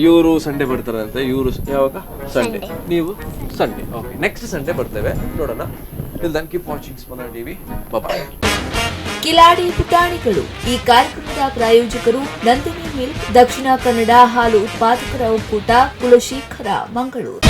ಇವರು ಸಂಡೇ ಬರ್ತಾರಂತೆ. ಇವರು ಯಾವಾಗ? ಸಂಡೇ. ನೀವು ಸಂಡೇ. ಓಕೆ, ನೆಕ್ಸ್ಟ್ ಸಂಡೇ ಬರ್ತೇವೆ, ನೋಡೋಣ. Till then, keep watching Spandana TV. Bye. Kiladi ಪುಟಾಣಿಗಳು ಈ ಕಾರ್ಯಕ್ರಮದ ಪ್ರಾಯೋಜಕರು ನಂದಿನಿ ಮಿಲ್ಕ್, ದಕ್ಷಿಣ ಕನ್ನಡ ಹಾಲು ಉತ್ಪಾದಕರ ಒಕ್ಕೂಟ, ಕುಲಶೇಖರ, ಮಂಗಳೂರು.